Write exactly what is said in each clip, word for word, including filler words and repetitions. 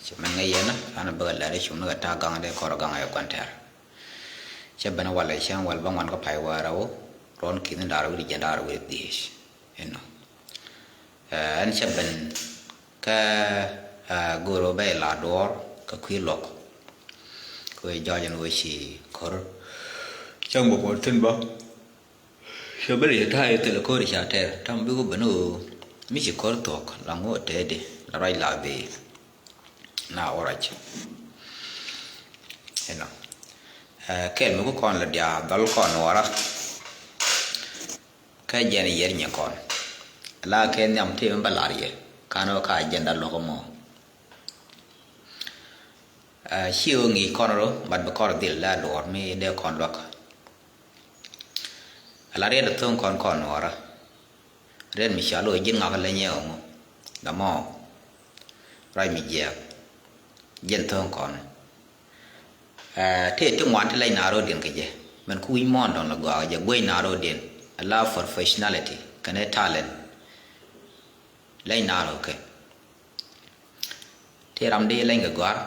Cɛ mɛn ŋäc yɛn an bä kɛ lɛr i̱ cum ni kɛ ta̱a̱ gaŋ dee kɔr gaŋ ɛ gua̱n tɛr. Cɛ ben walɛ cäŋ wal bä ŋuan kä pay wäär rɛw ruɔ̱n ki̱n da̱r wi̱r jiɛn da̱r wi̱r dhiec. Inɔ ɛn cɛ ben kä go̱o̱r bä la duɔ̱ɔ̱r kɛ kui̱ luɔk. Kɛ jɔɔc ɛn wee ci ko̱r cäŋ bä puɔ̱r thi̱n bä. Cɛ bä riet ta̱a̱ i̱ thilɛ ko̱ri ca tɛr ta̱a̱ mi bik wä ben ɣöö mi ci ko̱r thuɔ̱k la ŋo̱o̱ tɛɛdi la ruac la bee. Na wä ruac inɔ kɛl mi ku kɔn la diaal dhɔl kɔn nuɔɔra. Kä jɛn yiɛr nyin kɔn la kɛ nhiam ti mi bä lar yɛ kan wä ka jɛn da luɔk mɔ. Ci ɣöö ŋi̱i̱c kɔn rɔ mat bi kɔr dhil la luɔɔr mi dee kɔn luäk. Ala riɛt a tho̱o̱ŋ kɔn kɔn nuɔɔra. Riɛt mi ca lo̱c ji̱n ŋak leny ɛ ɣöö ŋu la mɔ ruac mi jiɛɛk. Jiɛn tho̱o̱ŋ kɔn tëë ti ŋuan ti leny naar ro̱o̱diɛn kɛ jɛ mɛn ku wi̱c muɔ̱ɔ̱n dɔ̱ŋ la gɔaa kɛ jɛ guec naar ro̱o̱diɛn. Ala professionality kɛnɛ talent leny naar ro̱o̱kɛ. Tëë ram di leny kɛ gɔ̱a̱r.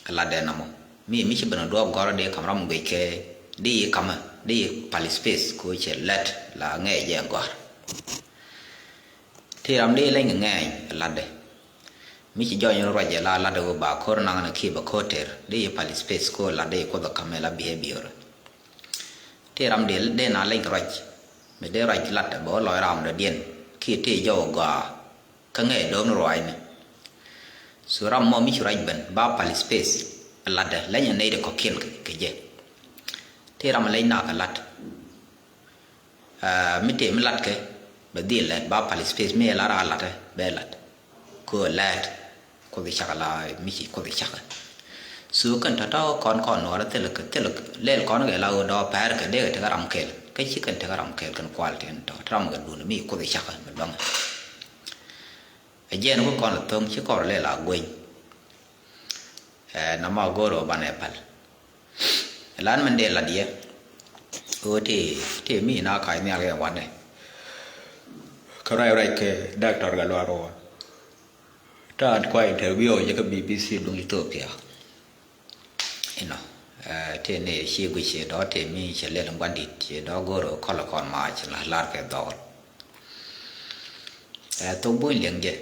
Lat dee namɔ mi mi ci ben a duɔɔk gɔrɔ dee kam ram guic kɛ di yi kamɛ di yi pal space ko cɛ lɛt la ŋɛɛ jɛ gɔr. Ti ram di leny kɛ ŋɛɛny lat dee mi ci jɔny ruac jɛ la lat dee wä ba kor naŋ ni ki ba kor ter di yi pal space ko lat dee kuoth kamɛ la behavior. Ti ram di dee na leny kɛ ruac mi dee ruac lat dee bɛ wä lɔc ram dee diɛn ki ti jɔw gɔaa. Kä ŋɛ dɔ̱ɔ̱m ni ruaacni. So ram mɔ mi ci ruac ben ba pal space latdɛ leny a nɛy ti kɔ̱kiɛn kɛ jɛ. Ti ram a leny nakä lat mi tëë mi latkɛ bɛ dhil lɛt ba pal space mi ɛ lar a latɛ bɛ lat. Kö lɛt kuoth cak la mi ci kuoth cak. So kɛn tɔ̱tɔ̱ kɔn kɔn nuɔrä thil kɛ thil lɛl kɔn kɛ la ɣöö dɔɔ pɛr kɛ dee kɛ tekɛ ram kɛl kä ci kɛn tekɛ ram kɛl kɛn kual tin tɔ̱ ram kɛ dun mi kuoth cak mi luaŋ. Ɛ jiɛn ku kɔn lɛ tho̱ŋ ci kɔr lɛ la gueny. Ɛ nɔmɔ go̱o̱r ɔ banɛ pal. Ɛ lan mɛn dee lat yɛ ɣöö tëë tëë mi na kac nhial kɛ wanɛ. Kä ruac ruac kɛ doctor kɛ luar ɣöö ta̱a̱ kua interview jɛ kä B B C duŋ Ethiopia. Inɔ tëë ni ci guic ci dɔ̱ tëë mi cɛ lɛl in guandit ci dɔ̱ go̱o̱r ɔ kɔl kɔn ma ci la lar kɛ dhɔl. Ɛ thok buny liɛŋ jɛ.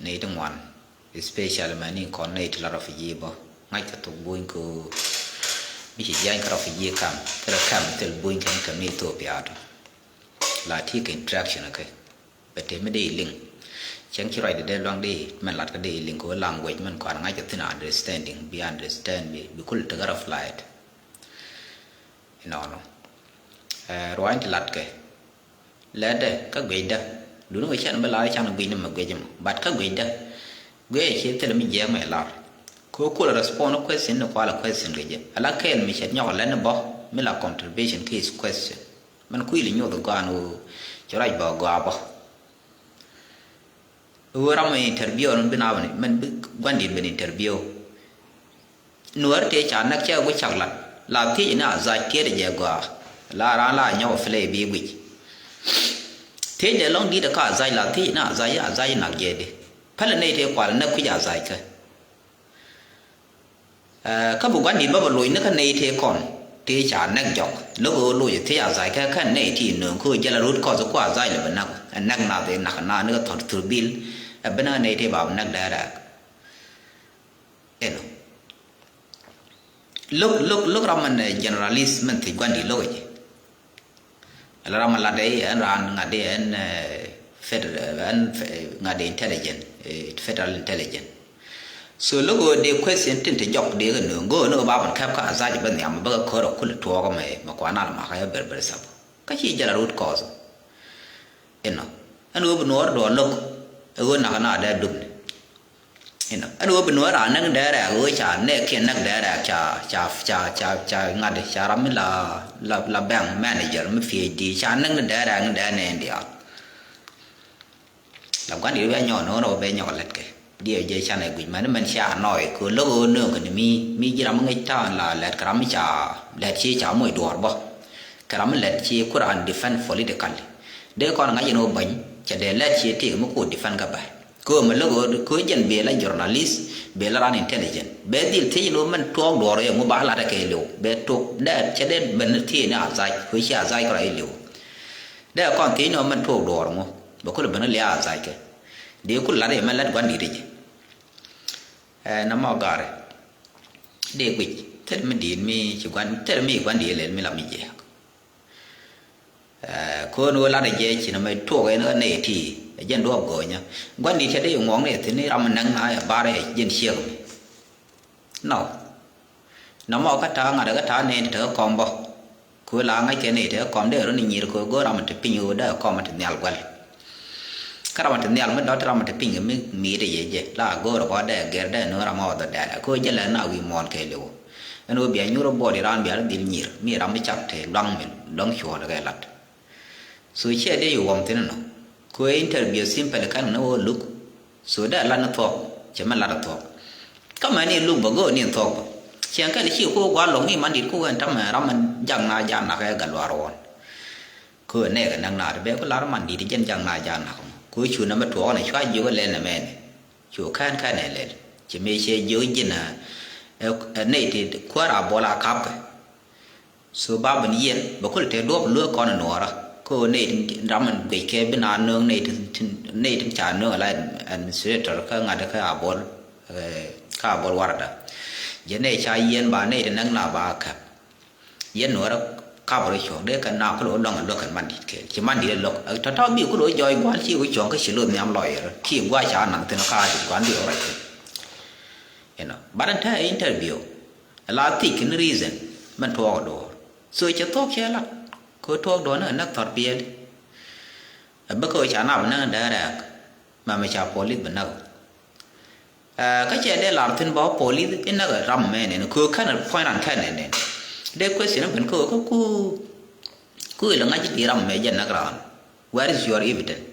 Nɛy ti ŋuan especially mɛni kɔn nɛy ti la refugee bä ŋa̱ckɛ thok buny kɛ mi ci jiany kä refugee camp thilɛ camp thil buny kɛn kɛ mi Ethiopia tɔ. La ti kɛ interaction kɛ bɛ te mi dee liŋ. Cɛŋ ci ruacdɛ dee luaŋ dee mɛn lat kä dee liŋ kɛ wä language mɛn kɔn ŋa̱ckɛ thin understanding bi understand bi bi kul tekɛ reflight. Inɔnɔ ruany ti lat kɛ. Lɛtdɛ kä guiecdä duni kɛ cɛn bi lar can guic ni mɛ guiec mɔ but kä guiecdä guiec ci thil mi jiɛk mɛ lar. Ko kul respond question ni kual question kɛ jɛ ala kɛɛl mi cɛ nyɔk lɛn bɔ mi la contribution ki is question. Mɛn kui̱ li nyoth gɔaa ni woo ci ruac bɔ gɔaa bɔ. Ɣöö ram mi interview ni bi nabni mɛn bi guandit ben interview. Nuɔr tëë ca näk cɛ guic cak lat la thiec ni a zac tiet jɛ gɔaa. La raan la nyɔk play bi guic. Thiec dee lɔŋ dit ka a zac la thiec ni a zac a zac nak jɛ di. Pälɛ nɛy tëë kual näk kuic a zac kä. Kä bi gua̱n di̱t bä bɛ loc ni kä nɛy tëë kɔn tëë ca nɛk jɔk lo̱k ɣöö loc thiec a zac kä kä nɛy ti nööŋ kä ɣöö jɛl a rut kɔth ku a zac lɛ bɛ näk. Ɛ näk nath ɛ nak na ni kä thɔr thur bil. Ɛ ben kä nɛy tëë ba bɛ näk dee rɛɛk. Inɔ lo̱k lo̱k lo̱k ram mɛn generalist mɛn thiec gua̱n di̱t lo̱k ɛ jɛ. Ala ram latdɛ i̱ ɛn raan ŋa̱t i̱ ɛn federal ɛn ŋa̱t i̱ intelligent, federal intelligent. So lo̱k ɣöö dee question tin te jɔk dee kɛ nööŋ go̱o̱ ni ɣöö ba bän kɛp kä a zac bä nhiam bä kɛ kör ɔ kul tuɔɔk mɛ mɛ kuan al makä yɛ ber ber sap. Kä ci jɛl a rut kɔɔth. Inɔ ɛn ɣöö bi nuɔɔr duɔɔr lo̱k ɛ ɣöö nak na dee dupni. Inɔ ɛn ɣöö bi nuɔɔr a näk dee rɛɛk ɣöö ca nɛɛk kiɛn näk dee rɛɛk ca ca ca ca ca ŋa̱t ca ram mi la la la bank manager mi PhD ca näk ni dee rɛɛk ni dee nɛɛn diaal. La gua̱n di̱t bɛ nyɔk no̱o̱ŋ rɛw bɛ nyɔk lɛt kɛ diɛ jɛ canɛ guic mɛn mɛn cia nɔɔy kɛ lo̱k ɣöö nööŋ kɛ ni mi mi ji̱ ram mi ŋäc ta̱a̱n la lɛt kɛ ram mi ca lɛt ci ca moc duɔ̱ɔ̱r bä. Kɛ ram mi lɛt ci ku raan defend politically dee kɔn ŋa̱c in ɣöö bäny cɛ dee lɛt ci tik mi ku defend kɛ bär. Kɛ Kɛ ɣöö mɛ lo̱k ɣöö kɛ ɣöö jɛn bëë la journalist, bëë la ran intelligent. Bɛ dhil thiec ni ɣöö mɛn tuɔɔk duɔɔr ɛ ŋu ba latdɛ kɛ liw. Bɛ tok dee cɛ dee ben thiec ni Azaj, kɛ ɣöö ci Azaj kɛ rɔ i̱ liw. Dee kɔn thiec ni ɣöö mɛn tuɔɔk duɔɔr ŋu. Bɛ kulɛ ben i̱ lia̱a̱ Azaj kɛ. Dee kulɛ lat i̱ mɛn lat gua̱n di̱t i̱ jɛ. Ɛ, nɔmɔ gaari. Dee guic. Thil mi di̱i̱t mi ci gua̱n, thil mi gua̱n di̱i̱t lɛl mi la mi jiɛɛk. Ɛ, ko̱n wä lat ɛ jɛ ci nɔmɔ tuɔɔk ɛn ɣän nɛy ti. Ɛ jɛn duɔ̱ɔ̱p go̱o̱nyä. Gua̱n di̱i̱t cɛ dee ŋuɔ̱ɔ̱ŋ nɛy thi̱n ni ram mi näk na ɛ bar ɛ jɛn ciek mi. Nɔ. Nɔmɔ kä ta̱a̱ ŋa̱t kä ta̱a̱ nɛy ti te kä kɔm bä. Ku la ŋa̱c kɛ nɛy te kä kɔm dee run inyir kɛ go̱o̱r ram ti piny ɣöö dee kɔm ti nhial gua̱l. Kä ram ti nhial mi dɔ̱t ram ti piny mi mi̱i̱t i̱ yec jɛ la go̱o̱r bä dee gɛr dee no̱o̱ŋ ram ɔɔth dɛɛrɛ kɛ ɣöö jɛ lɛ na wi̱i̱ muɔ̱ɔ̱n kɛ liw. Ɛn ɣöö bia nyuur buɔɔt iran bia ri dhil nyir mi ram mi cak te luaŋ mi luaŋ cuɔɔl kɛ lat. So ciɛ dee yi wɔm thi̱n nɔ. Kɛ ɣöö interview simple kɛn ni wä luk. So dee lat ni thuɔ̱k cɛ mɛ lat ni thuɔ̱k. Kä mɛ ni luk bä go̱o̱r ni thuɔ̱k bä. Ciɛŋ kɛn ci ku gua̱a̱r lɔŋ ni man dit ku wɛn tamɛ ram mɛn jak na jak nak ɛ gal luaar wɔn. Kɛ ɣöö nɛɛkɛ näk naar bɛ ku lar man dit jɛn jak na jak nak mɔ. Kɛ ɣöö cu nɛmɛ tuɔɔk ni cua jiök ɛ lɛl nɛmɛ ni. Cu kɛn kɛn ɛ lɛl. Ci mëë ciɛ jiök ji̱n ɛ, ɛ, ɛ nɛy ti kuäär a buɔl a kapkɛ. So ba ben yɛn bɛ kul te duɔp luek kɔn nuɔɔrä. Ko nɛy tin ram in guic kɛ bi na nööŋ nɛy tin, tin, nɛy tin ca nööŋ ala administrator kä ŋa̱t kä a buɔl, eh, kä a buɔl warada. Jɛ nɛy ca yɛn ba nɛy tin näk na ba kɛp. Yɛn nuɔɔrä kap rɔ cuɔk dee kɛ na kul wä lɔŋ a luäk kɛn man dit kɛn. Ci man dit a lo̱k. Tɔ̱tɔ̱ bi kul wä jɔɔc gua̱l ci wä cuɔ̱ŋ kä ci lo̱th nhiam lɔyɛr. Ki gua̱l ca naŋ thin kä a dit gua̱l dit wä rɔc thin. You know, but in te interview. La thiec kɛn reason mɛn tuɔɔk duɔɔr. So cɛ thuɔ̱k cɛ lat kɛ tuɔɔk duɔɔr ni kɛ näk thɔr piɛli. Ɛ bä kɛ ɣöö ca nap näk dee rɛɛk. Mɛmɛ ca police bi näk. Ɛ, kä cɛ dee lar thi̱n bä police in näk ram mɛ nɛn kɛ ɣöö kɛn point ran kɛn nɛn nɛn. Dee question ben kɛ ɣöö kä ku ku ilɛ ŋa̱c di ram mɛ jɛ näk ran. Where is your evidence?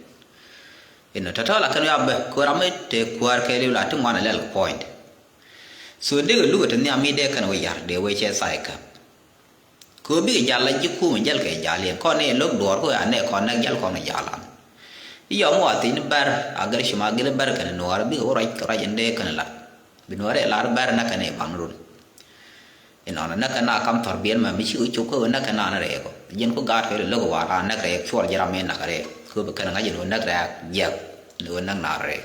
Inɔ tɔ̱tɔ̱ la kɛn ya bä kɛ ɣöö ram mɛ te kuäär kɛ liw la ti ŋuan ilɛl kɛ point. So dee kɛ luk ɛ ti nhiam mi dee kɛn wä yar dee wee cɛ thai käp. Kɛ ɣöö bikɛ jal la ji̱ kum jäl kɛ jal yɛn kɔn ni lo̱k duɔɔr ku ya nɛ kɔn nɛk jäl kɔn kɛ jal an. I̱ yɔm wa thi̱n bär a gɛr cuma gil bär kɛn nuɔɔr bikɛ wä ruac kɛ ruac in dee kɛn lat. Bi nuɔɔr ɛ lar bär nɛ kɛn i̱ baŋ run. Inɔnɔ nɛ kɛn a kam thɔr biɛl mɛ mi ci wä cuk kä wä nɛ kɛn a ni rɛɛk ɔ. Ji̱n ku gaat kɛ lo̱k wa ran nɛk rɛɛk cuɔl ji̱ ram in nak rɛɛk. Kɛ wä bi kɛn ŋa̱c in wä nɛk rɛɛk jiɛk ni wä nɛk na rɛɛk.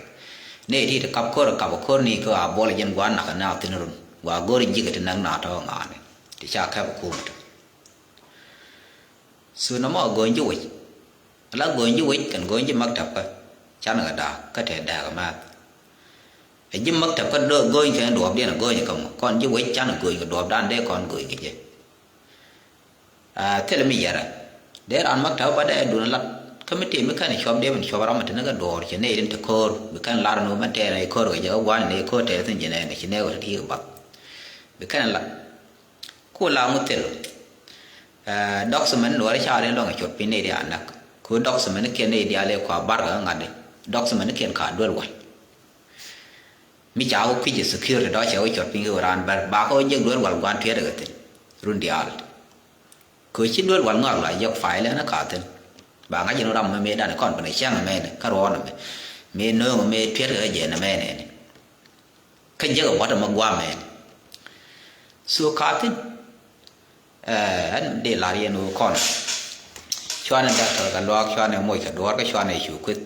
Nɛ ti ti kap ko̱r kap ko̱r ni kɛ a buɔl ji̱n guan nak kɛn a thi̱n run. Wa go̱r ji̱k ti nɛk na tɔ̱ ŋa̱ni. Ti ca kɛp kum ti. So nɔmɔ a go̱o̱ny ji̱ wec. Ala go̱o̱ny ji̱ wec kɛn go̱o̱ny ji̱ maktab kä. Can kɛ da̱a̱k kä tɛ da̱a̱k mɛth. Ɛ ji̱ maktab kä go̱o̱ny kɛn duɔɔpdiɛn a go̱o̱ny kä mɔ. Kɔn ji̱ wec can go̱o̱ny kɛ duɔɔpdan dee kɔn go̱o̱ny kɛ jɛ. A thilɛ mi yɛrɛ. Dee raan maktab ba dee duun lat. Kä mi tëë mi kɛn cuɔp dee min cuɔp ram mi tini kä duɔɔr ci nɛy tin te ko̱o̱r. Bi kɛn lar ni wä mɛn tɛɛn ɛ ko̱o̱r kɛ jɛ kä gua̱n ni ko̱o̱r tɛɛth tin jɛ nɛɛni ci nɛɛk wä ti ti kɛ bath. Bi kɛn lat. Ku la ŋu thil. Ɛ, document wä ri ca ri lɔŋ cuɔt piny nɛy diaal näk. Ku document kiɛn nɛy diaal ɛ kua bar kɛ ŋa̱t di. Document kiɛn ka duel wal. Mi ca wä kui̱c security dɔ̱ cɛ wä cuɔt piny kɛ wä raan bär ba kɛ wä jek duel wal gua̱n tuɛt kɛ thi̱n. Run diaal. Kɛ wä ci duel wal ŋɔak la jek file ɛn ka thi̱n. Ba ŋa̱c in wä ram mɛ mëë dan kɔn pɛn kɛ cäŋ mɛni kä ruɔ̱ɔ̱n mɛ. Mëë nööŋ mëë tuɛt kɛ jɛ nɛ mɛni. Kä jek ɛ buɔ̱t ɛmɛ gua̱a̱ mɛn. So ka thi̱n, ɛ, ɛn dee lar yɛn ɣöö kɔn. Cuanɛ dak tɔ̱ kɛ luaak, cuanɛ moc kɛ duɔ̱ɔ̱r, kä cuanɛ cu kueth.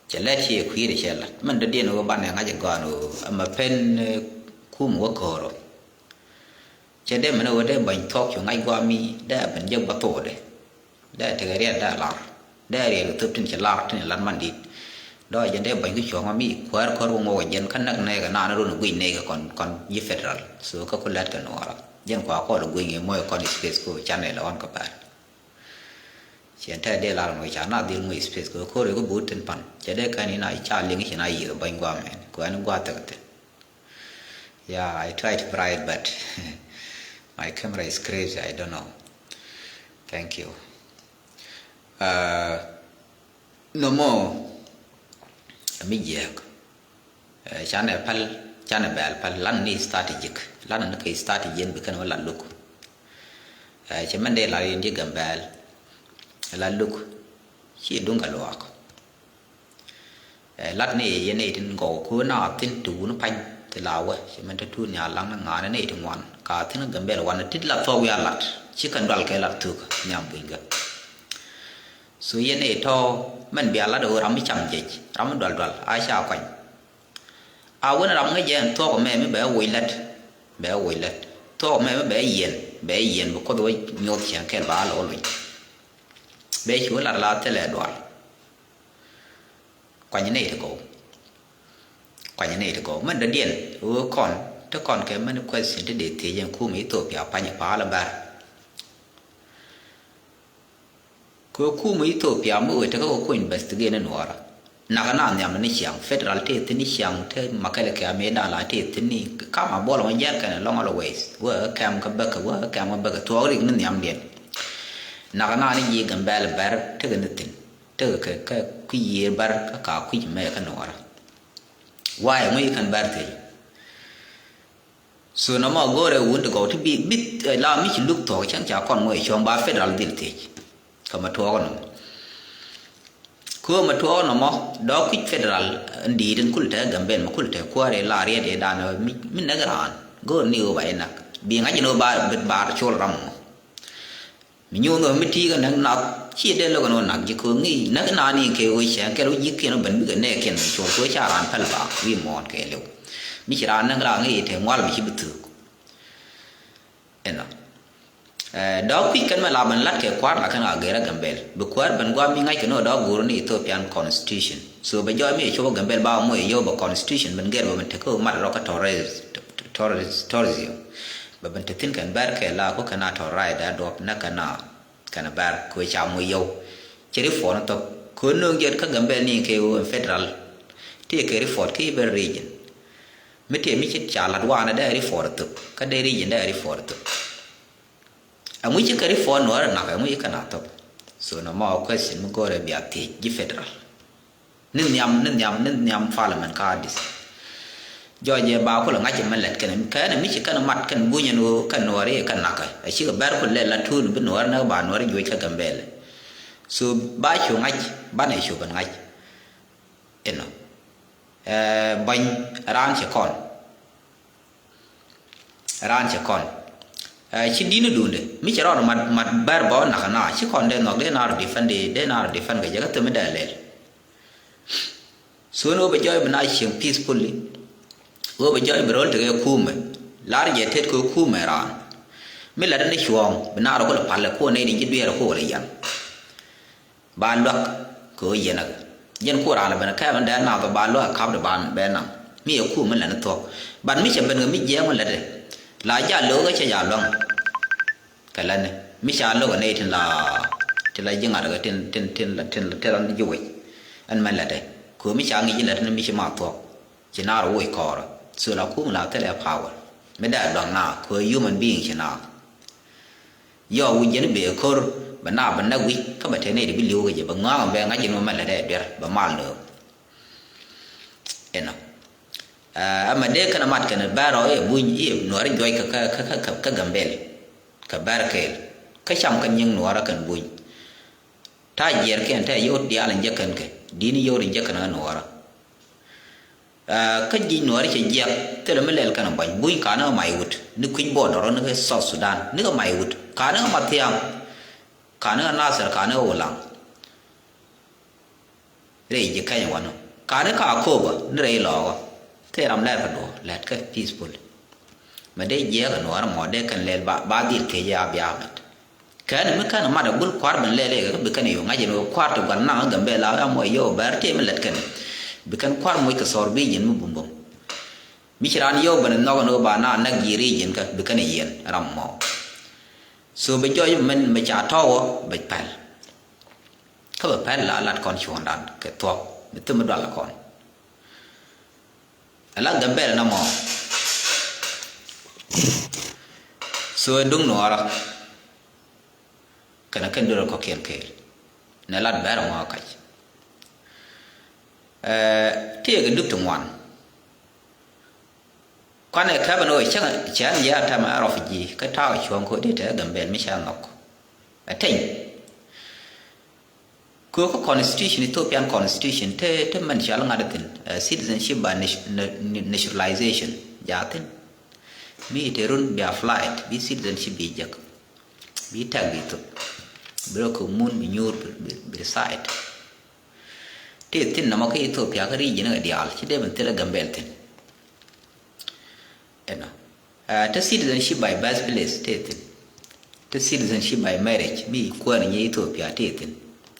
Cɛ lɛt ci ɛ kui̱dɛ cɛ lat. Mɛn dɔ̱diɛn ɣöö banɛ ŋa̱c ɛ gɔ̱a̱n ɣöö ɛmɛ pen, ɛ, kum wä ko̱o̱r ɔ. Cɛ dee mɛn ɣöö dee bäny thuɔ̱k cu ŋa̱c gua̱a̱ mi dee ben jek bä thokdɛ. Dee tekɛ riɛt dee lar. Dee riɛt kɛ thöp tin ci lar tin lat man dit. Dɔɔc jɛn dee bäny kä cuɔ̱ŋ mi kuäär kuäär wä ŋuɔk jɛn kä näk nɛɛkɛ naan run guic nɛɛkɛ kɔn kɔn ji̱ federal. So kä ku lɛt kɛ nuɔɔrä. Jɛn kua kɔl guic ŋi̱ muɔc kɔn space ko canɛ lɛ ɣɔn kɛ bɛr. Ciɛn tɛɛ dee lar ŋuic ca na dhil ŋuic space ko ko̱r kä buut tin pan. Cɛ dee kɛn in a ca liŋ ci na yiëë bäny guamɛn. Kuɛn gua̱a̱th thɛk thi̱n. Yeah, I try to bright, but my camera is crazy. I don't know. Thank you. Uh, no more. Mi jiɛk. Uh, canɛ pal, canɛ bɛl pal. Lan ni strategic. Lan ni kɛ strategy in bi kɛn wä la luk. Uh, cɛ mɛn dee la yin ji̱ gɛm bɛl. La luk. Ci duŋ ka luak. Ɛ, lat ni yɛ nɛy tin gɔw ku na thin ti wun pany ti la wä ci mɛn ti tuun ya laŋ ni ŋa̱a̱n nɛy ti ŋuan ka thin Gambɛl wan ti la thuɔk wi̱i̱ a lat ci kɛn dual kɛ lat thuk nhiam buny gɛ. So yɛ nɛy tɔ mɛn bia lat ɣöö ram mi cam jɛc ram mi dual dual a ca kuany. A wen ram ŋäc jɛ ɛn thuɔk mɛ mi bɛ woc lät, bɛ woc lät thuɔk mɛ mi bɛ yiɛn, bɛ yiɛn bi kuoth wä nyoth cieŋ kɛl ba lɔ luny. Bɛ cu lat la thilɛ dual. Kuany nɛy ti gɔw. Kuany nɛy ti gɔw. Mɛn dɔ̱diɛn ɣöö kɔn ti kɔn kɛ mɛn question ti dee thiec ɛn kum Ethiopia pany pa̱a̱l bär. Kɛ kum Ethiopia mi wee tekɛ kɛ ku investigate ni nuɔɔrä. Nak na nhiam ni ciaŋ federal tëë thin ni ciaŋ te makɛl kɛ amee dan la tëë thin ni kam a buɔl ŋɔ jɛn kɛn lɔŋ always wee kɛm kä bäkɛ wee kɛm kä bäkɛ thuɔɔk rik ni nhiamdiɛn. Nak na ni ji̱ Gambɛl bɛr tekɛ ni thin tekɛ kɛ kɛ kui̱ yiëër bɛr kä ka kui̱ mɛ kä nuɔɔrä. Why ŋui̱ kɛn bɛr thiec. So nɔmɔ go̱o̱rɛ wun ti gɔw ti bi bit la mi ci luk thɔk cɛn ca kɔn ŋuɔy cuɔ̱ŋ ba federal dhil thiec. Kä ma tuɔɔk nɔmɔ. Köö ma tuɔɔk nɔmɔ dɔɔk kui̱c federal ndi̱i̱t in kul te Gambɛl ma kul te kuäär ila riɛt idan mi näk raan go̱o̱r ni ɣöö ba inak bi ŋa̱c in ɣöö ba bit ba col ram ŋɔ. Mi nyuun ɣöö mi ti̱i̱ kɛ näk nath ci dee lo̱k ɛn ɣöö nak ji̱ köök ŋi̱i̱c näk naan in kɛ ɣöö cɛɛŋ kɛl wä ji̱ kiɛn wä ben bikɛ nɛɛkiɛn mi cuɔl kɛ ɣöö ca raan päl ba wi̱i̱ muɔ̱ɔ̱n kɛɛliw. Mi ci raan näk raan ŋi̱i̱c te ŋual mi ci bi thuk. Ɛnɔ. Dɔ̱k kui̱c kɛn mɛ la ben lat kɛ kua̱r la kɛn a gɛr a Gambɛl bi kuäär ben gua̱a̱m mi ŋa̱c kɛ ni ɣöö dɔ̱k go̱o̱r ni Ethiopian constitution. So bɛ jɔɔc mi cɛ cop a Gambɛl ba moc ɛ yio̱w bɛ constitution ben gɛr bɛ ben tekɛ mat rɔ kä tourism, tourism. Bɛ ben te thi̱n kɛn bɛr kɛ la ku kɛn a tɔ̱ rac dee duɔp nä kɛn a kɛn a bɛr kɛ ca moc yio̱w. Cɛ ri puɔ̱n thok kɛ nööŋ jɛt kä Gambɛl ni kɛ ɣöö federal. Tëë kɛ ri puɔ̱t kä i̱ ben region. Mi tëë mi ci ca la̱t wanɛ dee ri puɔ̱t thok kä dee region dee ri puɔ̱t thok. Ɛŋu ci kɛ ri puɔ̱t nuɔ̱ɔ̱rɛ nak ɛŋu ci kɛn a thok. So nɔmɔ question mi go̱o̱rɛ bia thiec ji̱ federal. Ni nhiam ni nhiam ni nhiam parliament kä Addis. Jɔɔc ɛ ba kulɛ ŋa̱c ɛmɛ lɛt kɛn kɛn mi ci kɛn mat kɛn buny ɛn ɣöö kɛn nuɔɔri kɛn nakä ɛ cikɛ bɛr kulɛ la tuun bi nuɔɔri näk ba nuɔɔri juɔc kä Gambɛl. So ba cu ŋa̱c banɛ cu ben ŋa̱c. Inɔ. Ɛ bäny raan ci kɔn. Raan cɛ kɔn. Ɛ ci di̱n i̱ duundɛ mi cɛ rɔɔd mat mat bär bä ɔ nak na ci kɔn dee nhɔk dee na rɔ defend dee na rɔ defend kɛ jɛ kä thämi dee lɛl. So ni wä bɛ jɔɔc bi na cieŋ peacefully. Wä bɛ jɔɔc bi ro̱l tekɛ kuumɛ lar jɛ tet kɛ kuumɛ raan. Mi lat ni cuɔ̱ɔ̱ŋ bi na rɔ kulɛ palɛ kuɔ nɛy di ci dueer kuɔ lɛ yan. Ba luäk kɛ ɣöö yɛn ɛ jɛn ku raan lɛ ben kɛɛmɛ dee naath ba luäk ɛ ka̱pdɛ ba bɛ naŋ mi ɛ kuum mi lɛn thuɔ̱k. But mi cɛ ben kɛ mi jiɛɛm mi lätdɛ la jaa lo̱k ɛ cɛ jaa luäŋ. Kɛ lätni mi ca lo̱k ɛ nɛy tin la tin la ji̱ ŋa̱t kɛ tin tin tin la tin la tin la ji̱ wec. Ɛn mɛn lätdɛ kɛ ɣöö mi ca ŋi̱c ji̱ lätni mi ci ma thuɔ̱k. Ci naar woc kɔɔrä so la kuum la thilɛ power. Mi dee luäŋ naath kɛ ɣöö human being ci naath. Yɔ wi̱c jɛn i̱ bëë ko̱r bɛ naap bɛ näk wi̱c kä bɛ tëë nɛy ti bi li̱w kɛ jɛ bɛ ŋɔaŋ bɛ ŋa̱c in wä mɛ lät ɛ duer bɛ mal nööŋ. Inɔ. Ɛmɛ dee kɛn ɛ mat kɛn ɛ bɛr rɔ i̱ ɛ buny i̱ ɛ nuɔɔri juɔc kä kä kä kä kä Gambɛl. Kɛ bɛr kɛɛl kä cam kɛn nyiŋ nuɔɔrä kɛn buny. Ta̱a̱ jiɛɛr kɛn tɛɛ yio̱w diaal in jɛ kɛn kɛ di̱n yio̱w in jɛ kɛn ɛ nuɔɔrä. Kä ji̱ nuɔɔri cɛ jiɛk thilɛ mi lɛl kɛn ɛ buɔ̱ny buny ka̱n ɛ mac wut ni kui̱ny bɔɔdɔr ni kɛ South Sudan ni kɛ mac wut ka̱n ɛ Mathiaŋ ka̱n ɛ Nasir ka̱n ɛ Ulaŋ. Rɛy ji̱ kɛny wanɔ ka̱n ɛ ka Akoba ni rɛy lɔɔkɔ. Thil ram lɛr kɛ duɔ̱ɔ̱r lɛt kɛ peaceful. Mɛ dee jiɛk ɛ nuɔɔri mɔ dee kɛn lɛl ba ba dhil thiec ɛ Abiy Ahmed. Kɛn mi kɛn mat a gul kua̱r ben lɛl ikä bi kɛn yio̱w ŋa̱c in wä kua̱r ti gua̱l naŋ Gambɛl a mɔ yio̱w bɛr ti mi lät kɛn. Bi kɛn kua̱r moc kɛ thɔr bi ji̱n mi bumbum. Mi ci raan yio̱w ben nhɔk in wä ba na näk ji̱ ri ji̱n kä bi kɛn yiɛn ram mɔ. So bɛ jɔɔc mɛn mɛ ca tɔ̱wä bɛ pɛl. Kä bɛ pɛl la lat kɔn cuɔ̱ndan kɛ thuɔ̱k bɛ thim mi dual kɔn. Ala Gambɛl na mɔ. So ɛ duŋ nuɔɔrä. Kɛnɛ kɛn duer kɔ̱kiɛn kɛɛl nɛ lat bɛr mɔ kac. Tëëkɛ duk ti ŋuan. Kuanɛ kɛpɛ ni ɣöö cäŋ cɛn jɛ a tɛmɛ a rɔf ji̱ kä ta̱a̱ cuɔ̱ŋ ko̱ dee te Gambɛl mi cɛ nhɔk. Ɛ teny. Kɛ kä constitution, Ethiopian constitution, te, te mɛn cɔal ŋa̱t thi̱n, eh, citizenship by nat-, na-, naturalization, jaa thi̱n. Mi te run bia flight, bi citizenship bi jek. Bi tɛk bi thop. Bi rɔ kɛ mun, bi nyuur, bi, bi, bi reside. Te thi̱n nɔmɔ kä Ethiopia kä region kɛ diaal, ci dee ben thilɛ Gambel thi̱n. Ɛnɔ. Ah, te citizenship by birthplace te thi̱n. Te citizenship by marriage, mi kuäär nyi Ethiopia te thi̱n.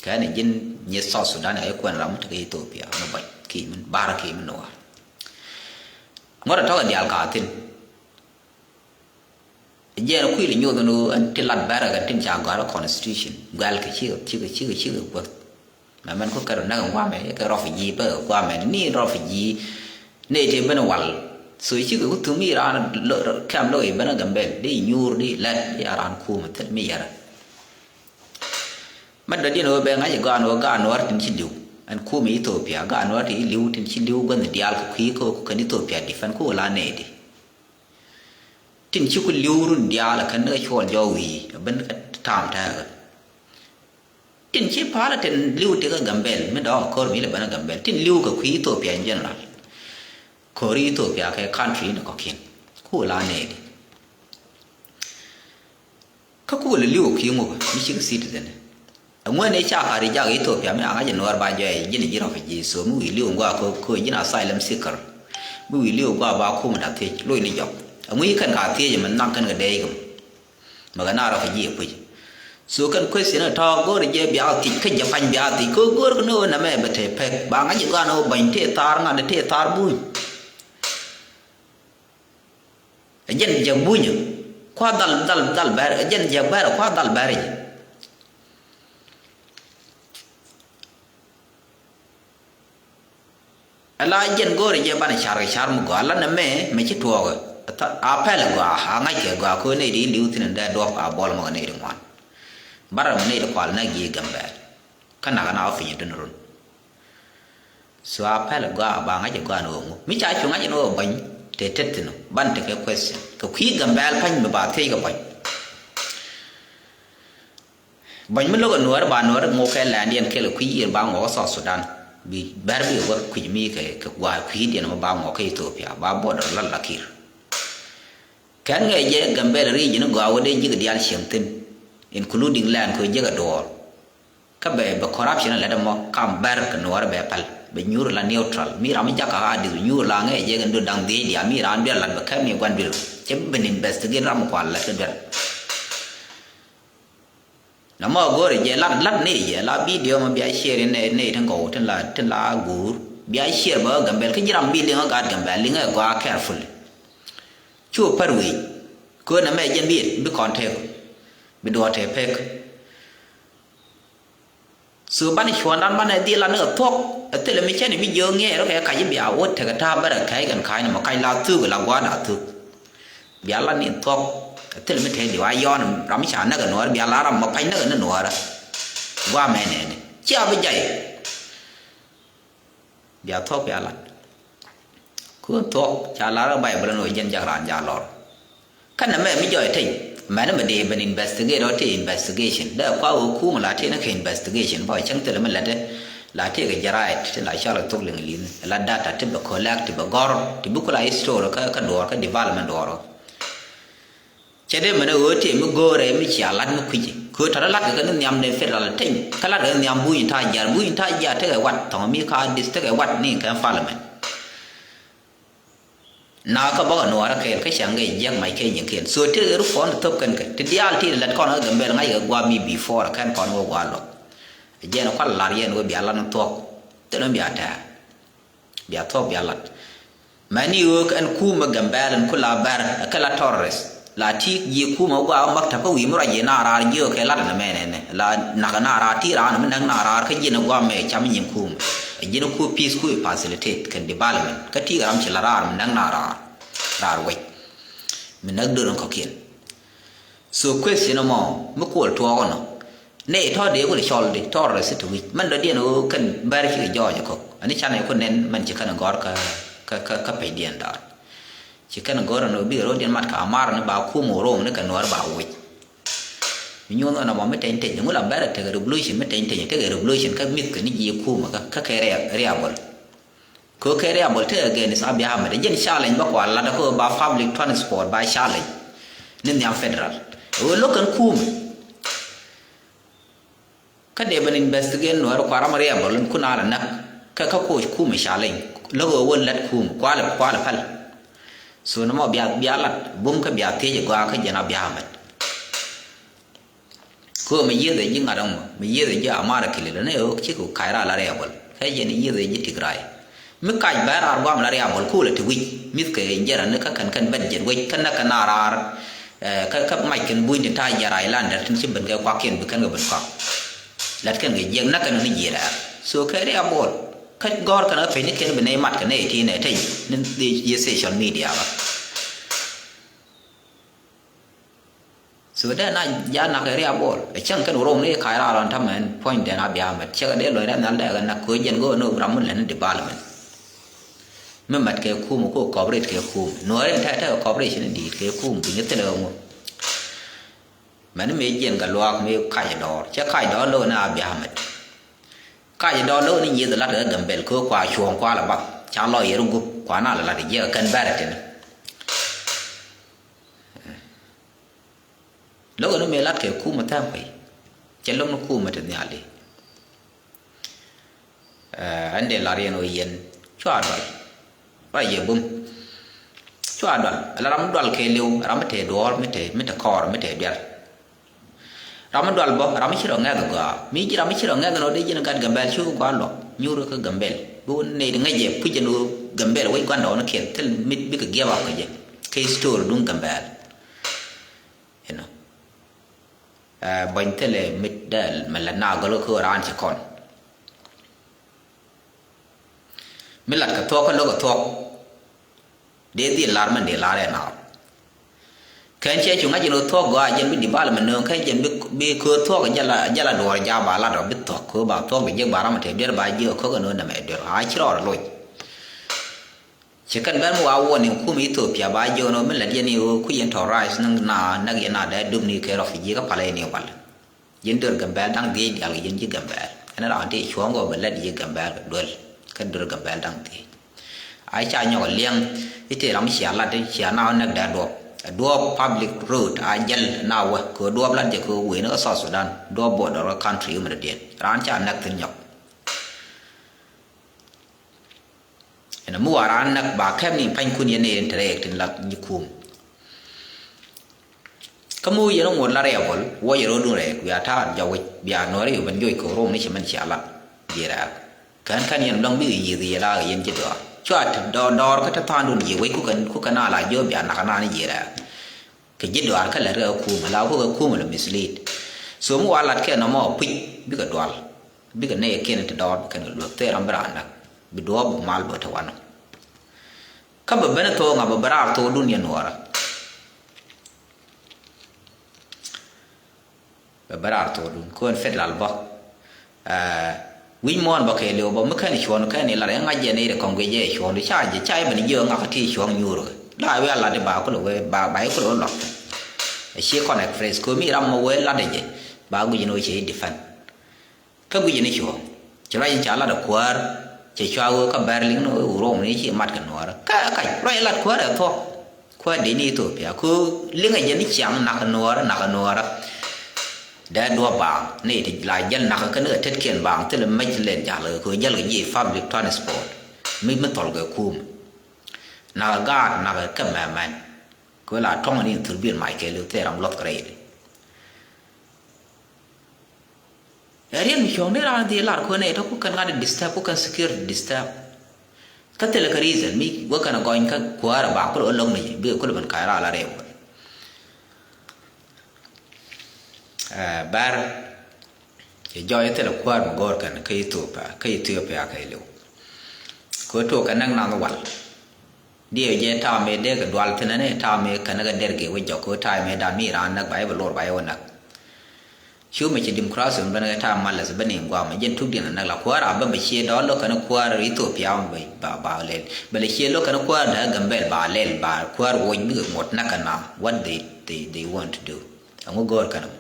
Kɛn ji̱n nyi South Sudan, a kuäär ram mi te kä Ethiopia, mi bɔc ki min bar ki min nuɔɔr. Ŋuɔ̱t a tɔk a diaal ka thi̱n. Jɛn kuil nyoth ni ɛn ti lat bɛrɛ kɛ tin ca gɔ̱a̱r constitution. Guɛl kɛ cikɛ, cikɛ, cikɛ, cikɛ guäth. Mɛ mɛn ku kɛn rɔ näk guamɛ, kɛ refugee bä guamɛ, ni refugee. Nɛy ti ben wal. So cikɛ ku thum i̱ raan lo, kɛm lo i̱ ben a Gambel, di nyuur, di lɛt, di a raan kumɛ thil mi yɛrɛ. Mɛ dɔ̱diɛn ɣöö bɛ ŋa̱c ɛ gaat Nuɔr, gaat Nuɔr tin ci li̱w. Ɛn kumɛ Ethiopia, gaat Nuɔr tin ci li̱w, tin ci li̱w guänh diaal kɛ kui̱ kä, kɛ kɛn Ethiopia defend ku la nɛy di. Tin ci ku li̱w run diaal kɛn ni kɛ cuɔl jɔk wi̱i̱, ben kɛ ta̱a̱m tɛɛkä. Tin ci pa̱a̱lä tin li̱w ti kä Gambel, mi dɔ̱k a ko̱r mi lɛ ben a Gambel. Tin li̱w kɛ kui̱ Ethiopia in general. Ko̱r Ethiopia kɛ country ni kɔ̱kiɛn. Ku la nɛy di. Kä kukɛ lɛ li̱w ɔ ki̱i̱ŋ wä mi cikɛ citizen. Ɛŋuɛn ëë ca ka ri jak Ethiopia mi a ŋa̱c ɛ Nuɔɔr ba jɔɛc ji̱n ɛ ji̱n refugee, so mi wi̱i̱ li̱w ŋɔak kä, kä ji̱n asylum seeker. Mi wi̱i̱ li̱w ŋɔak ba kumɛ da thiec loc ni jɔk. Ɛŋu ci kɛn ka thiec mɛ naŋ kɛn kɛ dɛɛc kɛ mɔ. Mɛ kɛ na refugee ɛ puc. So kɛn question ɛ tɔ̱ go̱o̱rɛ jɛ bia thiec kä jɛ pany bia thiec kä go̱o̱rɛ kɛ ni ɣöö nɛmɛ bɛ te pek ba ŋa̱c ɛ gɔaa ni ɣöö bäny tëë thaar ŋa̱n tëë thaar buny. Ɛ jɛn jɛ bunyä kua dhal dhal dhal bɛr, ɛ jɛn jɛ bɛr kua dhal bɛr jɛ. Ɛ la jɛn go̱o̱rɛ jɛ banɛ car kɛ car mi gɔaa la nɛmɛ mɛ ci tuɔɔkɛ. A pɛl gɔaa a ŋa̱c kɛ gɔaa ko̱ nɛy di li̱w thi̱n in dee duɔ̱p a buɔl mɔ kɛ nɛy di ŋuan. Barɛ mɛ nɛy di kual nɛ gi̱i̱ Gambɛl. Kä nakä na wä piny dun run. So a pɛl gɔaa ba ŋa̱c gɔaa ni ɣöö ŋu mi ca cu ŋa̱c ni ɣöö bäny te tet thi̱n ban tekɛ question kɛ kui̱ Gambɛl pa̱ny mi ba thiec kɛ bäny. Bäny mi lo̱k ɛ Nuäär ba Nuäär ŋok kɛ lɛndiɛn kɛl kui̱ yiëër ba ŋok kä South Sudan. Bi bɛr bi wä kui̱ mi kɛ, kɛ gua̱a̱r kui̱diɛn mi ba ŋok kä Ethiopia ba border la la Kiir. Kɛn ŋɛɛ jɛ Gambɛl ri̱c ni gɔaa wä dee ji̱k diaal cieŋ thi̱n, including land kɛ ji̱k ɛ duɔɔr. Kä bɛ, bɛ corruption lɛt ɛmɔ kam bɛr kɛ Nuɔɔr bɛ päl. Bɛ nyuur la neutral. Mi ram mi jakä a di̱th bɛ nyuur la ŋɛ jɛ kɛ ndo daŋ dhiec diaal mi ram duel lat bɛ kɛ mi guan duel. Cɛ bi ben investigate ram mi kual lɛt kɛ duel. Na mɔ go̱o̱rɛ jɛ lat, lat ni jɛ la video mɔ bia share ni, ni tin kɔw tin la, tin la guur. Bia share bä Gambɛl kä ji̱ ram bi liŋ a gaat Gambɛl liŋ a gɔaa careful. Cu pär wi̱i̱. Kö na mɛ jɛ bi, bi kɔn tek. Bi duɔt te pek. So banɛ cuɔ̱ɔ̱ŋdan banɛ dhil an ni kɛ thuɔ̱k. Ɛ thilɛ mi cäni mi jiök ŋiɛc rɔ kɛ kac i̱ bia wä tekɛ ta̱a̱ bärɛ kɛc kɛn ka̱a̱cni mɔ kac la thuk la gua̱a̱r la thuk. Bia la ni thuɔ̱k. Ɛ thilɛ mi te diw a yɔ̱ɔ̱n ram mi ca näk ɛ Nuɔ̱ɔ̱r bia la ram mɔ pa̱ny näk ɛ ni Nuɔ̱ɔ̱rä. Gua̱a̱ mɛ nɛɛni cia bi jay. Bia thuɔ̱k bia lat. Kun thuɔ̱k ca lar ɛ Baibol ɛn ɣöö jɛn jak raan ca lɔr. Kä nɛmɛ mi jɔɔc teny mɛni mi dee ben investigate ɔ ti investigation dee kua ɣöö kuuŋ la ti ni kɛ investigation bä cäŋ thilɛ mi lɛtɛ la ti kɛ jɛ right ti la cɔl kɛ thok liŋ li̱n la data ti bɛ collect ti bɛ gɔr ti bi kula history kä, kä duɔɔr kä development duɔɔr ɔ. Cɛ dee mɛnɛ ɣöö tëë mi go̱o̱rɛ mi cia lat mi kui̱ci kɛ ɣöö tɔ̱tɔ̱ latkɛ kɛ ni nhiam dee federal teny kä latkɛ ni nhiam buny ta̱a̱ jiar buny ta̱a̱ jiar tekɛ wat thɔŋ mi ka dis tekɛ wat ni kɛ parliament. Na kä bäkɛ Nuɔɔrä kɛɛl kä cäŋ kɛ jiäk mac kɛ nyiŋkiɛn. So tëë ɣer kɔn thöp kɛn kɛ ti diaal ti lat kɔn kä Gambɛl ŋa̱c kɛ gua̱a̱ mi before kɛn kɔn wä gua̱a̱ luɔk. Jɛn kual lar yɛn wä bia lat ni thuɔ̱k. Thilɛ mi bia tɛ̈ɛ̈. Bia thuɔ̱k bia lat. Mɛni ɣöök ɛn kumɛ Gambɛl ɛn ku la bɛr kɛ la terrorist. La ti ji̱ kumɛ gua maktab kä wi̱i̱ mi ruac ji̱ na raar ji̱ ɣöök kɛ lat ɛn mɛn ɛn la nak na raar ti raan mi näk na raar kä ji̱n gua mɛ cam nyin kumɛ. Ji̱n ku peace ku facilitate kɛn development kä ti ram ci la raar mi näk na raar. Raar wec. Mi näk dör ɛn kɔ̱kiɛn. So question ɛmɔ mi kuɔl tuɔɔk ɛnɔ. Nɛy tɔ̱ dee wul cɔl di tɔr rɛ si ti wi̱c mɛn dɔ̱diɛn ɣöö kɛn bɛr cikɛ jɔɔc ɛ kɔk ani canɛ ku nɛn mɛn ci kɛn gɔ̱r kä, kä, kä, kä pecdiɛn da̱a̱r. Ci kɛn gɔ̱r ɛn ɣöö bikɛ ro̱diɛn mat ka mar ni ba kum ɣöö ro̱o̱m ni kɛ Nuäär ba wi̱c. Mi nyuɔ̱n ɣän ɔmɔ mi teny teny ŋu la bɛr a tekɛ revolution mi teny teny tekɛ revolution kä mith kɛ ni ji̱ kumä kä kä kɛ ria ria bol. Kɛ kɛ ria bol tekɛ against Abiy Ahmed jɛn challenge bä kua lat kä ba public transport ba challenge. Ni nhiam federal ɣöö lo̱k kɛn kumä. Kä dee ben investigate nuɔɔri kua ram ria bol in kun a la näk kä kä koc kumä challenge lo̱k ɣöö wä lät kumä kua lɛ kua lɛ päl. So nɔmɔ bia bia lat bum kä bia thiec gɔaa kä jɛn Abiy Ahmed. Kɛ ɣöö mi yiëth ɛ ji̱ ŋa̱t ɛŋɔ mi yiëth ɛ ji̱ amara kilil ni ɣöö cikɛ kac raar la riabɔl kɛ jɛn yiëth ɛ ji̱ tik ray. Mi kac bɛ raar guam la riabɔl kulɛ ti wi̱c mi̱th kɛ jɛrɛ ni kä kɛn kɛn bɛt jɛt wec kä näk kɛn a raar. Kä kä mac kɛn buny ti ta̱a̱ jɛr a ilan dɛr tin ci ben kɛ kuakiɛn bi kɛn kɛ ben kɔak. Lät kɛn kɛ jiɛk näk kɛn ni jiɛt raar so kɛ riabɔl. Kä gɔ̱r kɛn kä peny ni kɛn bi nɛy mat kɛ nɛy ti nɛ tɛy ni yɛ social media ba. So dee na ja nak ɛ riabɔl ɛ cäŋ kɛn wä rom ni ka̱c raar ɔn tamɛ ɛn puɔ̱ny dɛn a bia mɛt cɛ kɛ dee luɔc rɛn nhal dee kɛ nak ko̱ jɛn go̱o̱r ni ram mi lɛn ni development. Mi mɛt kɛ kum ko cooperate kɛ kum nuɔ̱ɔ̱r in tɛk tɛk cooperation in di̱i̱t kɛ kum bi ni thilɛ ŋu. Mɛn mi jiɛn kɛ luaak mi kac dɔɔr cɛ kac dɔɔr lo̱k ni a bia mɛt. Kac dɔɔr lo̱k ni nyieth lat kɛ Gambɛl kɛ kua cuɔ̱ɔ̱ŋ kua lɛ bath ca lɔ yɛr gup kua na lɛ lat jiɛk kɛn bɛrɛ tini. Lo̱k ni mëë lat kɛ kumä thɛm pay cɛ lo̱k ni kumä ti nhial di. Ɛn dee lar yɛn ɣöö yɛn cua dual. Ruac yɛ bum cua dual ala ram mi dual kɛ liw ram mi te duɔɔr mi te mi te kɔɔr mi te dual. Ram mi dual bä ram mi ci rɔ ŋɛth gɔaa mi ji̱ ram mi ci rɔ ŋɛth nɔ dee ji̱n gat Gambɛl cu gɔaa luɔk nyuur kä Gambɛl bi wun nɛy di ŋäc jɛ puc jɛ ni ɣöö Gambɛl wec gua̱ndɔɔŋnikiɛn thil mi bikɛ giɛp ap kɛ jɛ kɛ story duŋ Gambɛl. Inɔ buɔ̱ny thilɛ mi dɛl mi lät na gɔl kä raan ci kɔn. Mi lat kɛ thuɔ̱k kä lo̱k kɛ thuɔ̱k. Dee dhil lar mɛn dee lar ɛ naath. Kɛn cɛ cu ŋa̱c in ɣöö thuɔ̱k gɔaa jɛn bi development nööŋ kɛn jɛn bi köör thuɔ̱k jɛ la duɔɔr ja̱a̱ ba lat rɔ bi thuɔ̱k köör ba thuɔ̱k bi jiäk ba ram tëë biɛr ba jiäk kä kɛ nööŋ nɛmɛ duer a ci rɔɔr loc. Ci kɛn bɛn mi wa warning kum Ethiopia ba jiök ni ɣöö mi lät yɛn i̱ ɣöö ku yɛn tɔ̱ rice ni na näk yɛn na dee dup ni kɛ refugee kä palä yɛn i̱ wal. Yɛn dör Gambɛl da̱ŋ dhiec diaal kɛ yɛn ji̱ Gambɛl ɛn raan tëë cuɔ̱ɔ̱ŋ kɛ bɛ lät ji̱ Gambɛl kɛ duel kä dör Gambɛl da̱ŋ dhiec. A ca nyɔk liɛŋ i̱ tëë ram cia lat i̱ cia na näk dee duɔp ɛ duɔp public road a jɛl na wä kɛ duɔp lat jɛ kɛ wen kä South Sudan duɔp border kä country imɛ dɔ̱diɛn raan ca näk thi̱n nyɔk. Ɛn mi wa raan näk ba kɛp ni pa̱nykun yɛn ni yɛn te rɛɛk tin lat nyi kum. Kä mi wä yɛn ŋot la riabɔl wä yɛ ro̱dun rɛɛk bia ta̱a̱ jɔwic bia nuɔri yɛ ben joc kɛ rom ni cɛ mɛn cia lat. Jiɛ rɛɛk kɛn kɛn yɛn lɔŋ bikɛ yiëth yɛ la yɛn ji̱ dɔɔr cua te dɔɔr dɔɔr kä te tha̱a̱ndun jiɛ wec kukɛ kukɛ na la jiɔ bia nak na ni jiɛ rɛɛk. Kɛ ji̱ dɔɔr kä lät kɛ kum la kukɛ kum la mislead. So mi wa lat kɛ nɔmɔ puc bikɛ dual. Bikɛ nɛy kiɛn ti dɔɔr bikɛn kɛ luäk thil ram bi raan näk bi duɔɔp bi mal bä te wanɔ. Kä bɛ ben thok ŋa bɛ ben raar thok dun yɛ nuɔɔrä. Bɛ ben raar thok dun kön federal bä. Wi̱c muɔ̱ɔ̱n bä kɛ liw bä mi kɛn cuɔ̱n kɛn ilar yɛ ŋa̱c jɛ nɛy ti kɔŋ guic jɛ cuɔ̱n di ca jɛ ca jɛ ben jiök ŋakä ti cuɔ̱ŋ nyuur. La wi̱i̱ a lat di ba kulɛ wee ba ba i̱ kulɛ wee luak. Ɛ ci kɔn express kön mi ram mɔ wee lat jɛ ba guic ni wee cɛ i̱ defend. Kä guic ni cuɔ̱ɔ̱ŋ ci ruac in ca lat ɛ kuäär. Cɛ cua ɣöö kä bɛr liŋ ni ɣöö rom ni ci mat kɛ nuɔɔrä kä kac ruac in lat kuäär ɛ thuɔ̱k. Kuäär dee ni Ethiopia kö liŋ ɛ jɛ ni ciaŋ nak nuɔɔrä nak nuɔɔrä. Dee duɔ̱p baaŋ ni ti la jäl nak kä ni kɛ tetkiɛn baaŋ thilɛ mec lɛn jal kö jäl kɛ ji̱ public transport. Mi mi thɔl kɛ kum nak gaat nak kɛ mɛmɛn. Kö la tɔŋ ni thurbil mac kɛ liw thil ram luɔth kɛ rɛy di. Ɛ riɛn mi cuɔ̱ŋ ni raan dhil lar kön ɛ tɔ ku kɛn ŋa̱t disturb ku kɛn security disturb. Kä thilɛ kä reason mi wä kɛn gɔny kä kuäärä ba kulɛ wä lo̱ŋ ni bikɛ kulɛ ben ka̱c raal a rɛw. Bɛr cɛ jɔɔc thilɛ kuäär mi go̱o̱r kɛn kä Ethiopia kä Ethiopia kɛ liw. Kö tuɔk kɛ näk nath wal. Diɛ jɛ ta̱a̱ mëë dee kɛ dual thi̱n ɛn ɛ ta̱a̱ mëë kɛn kɛ der gee wec jɔk kɛ ta̱a̱ mëë dan mi raan näk ba yɛ bɛ lor ba yɛ wä näk. Cu mɛ ci democracy ben kɛ ta̱a̱ malɛth ben in guam jɛn tuk diɛn näk la kuäär a bä bɛ ciɛ dɔɔl lo̱k kɛn kuäär Ethiopia ba ba lɛl bɛ lɛ ciɛ lo̱k kɛn kuäär dee Gambɛl ba lɛl ba kuäär woc bikɛ ŋuɔt näk kɛn na what they they they want to do. Ɛŋu go̱o̱r kɛn ɛmɔ.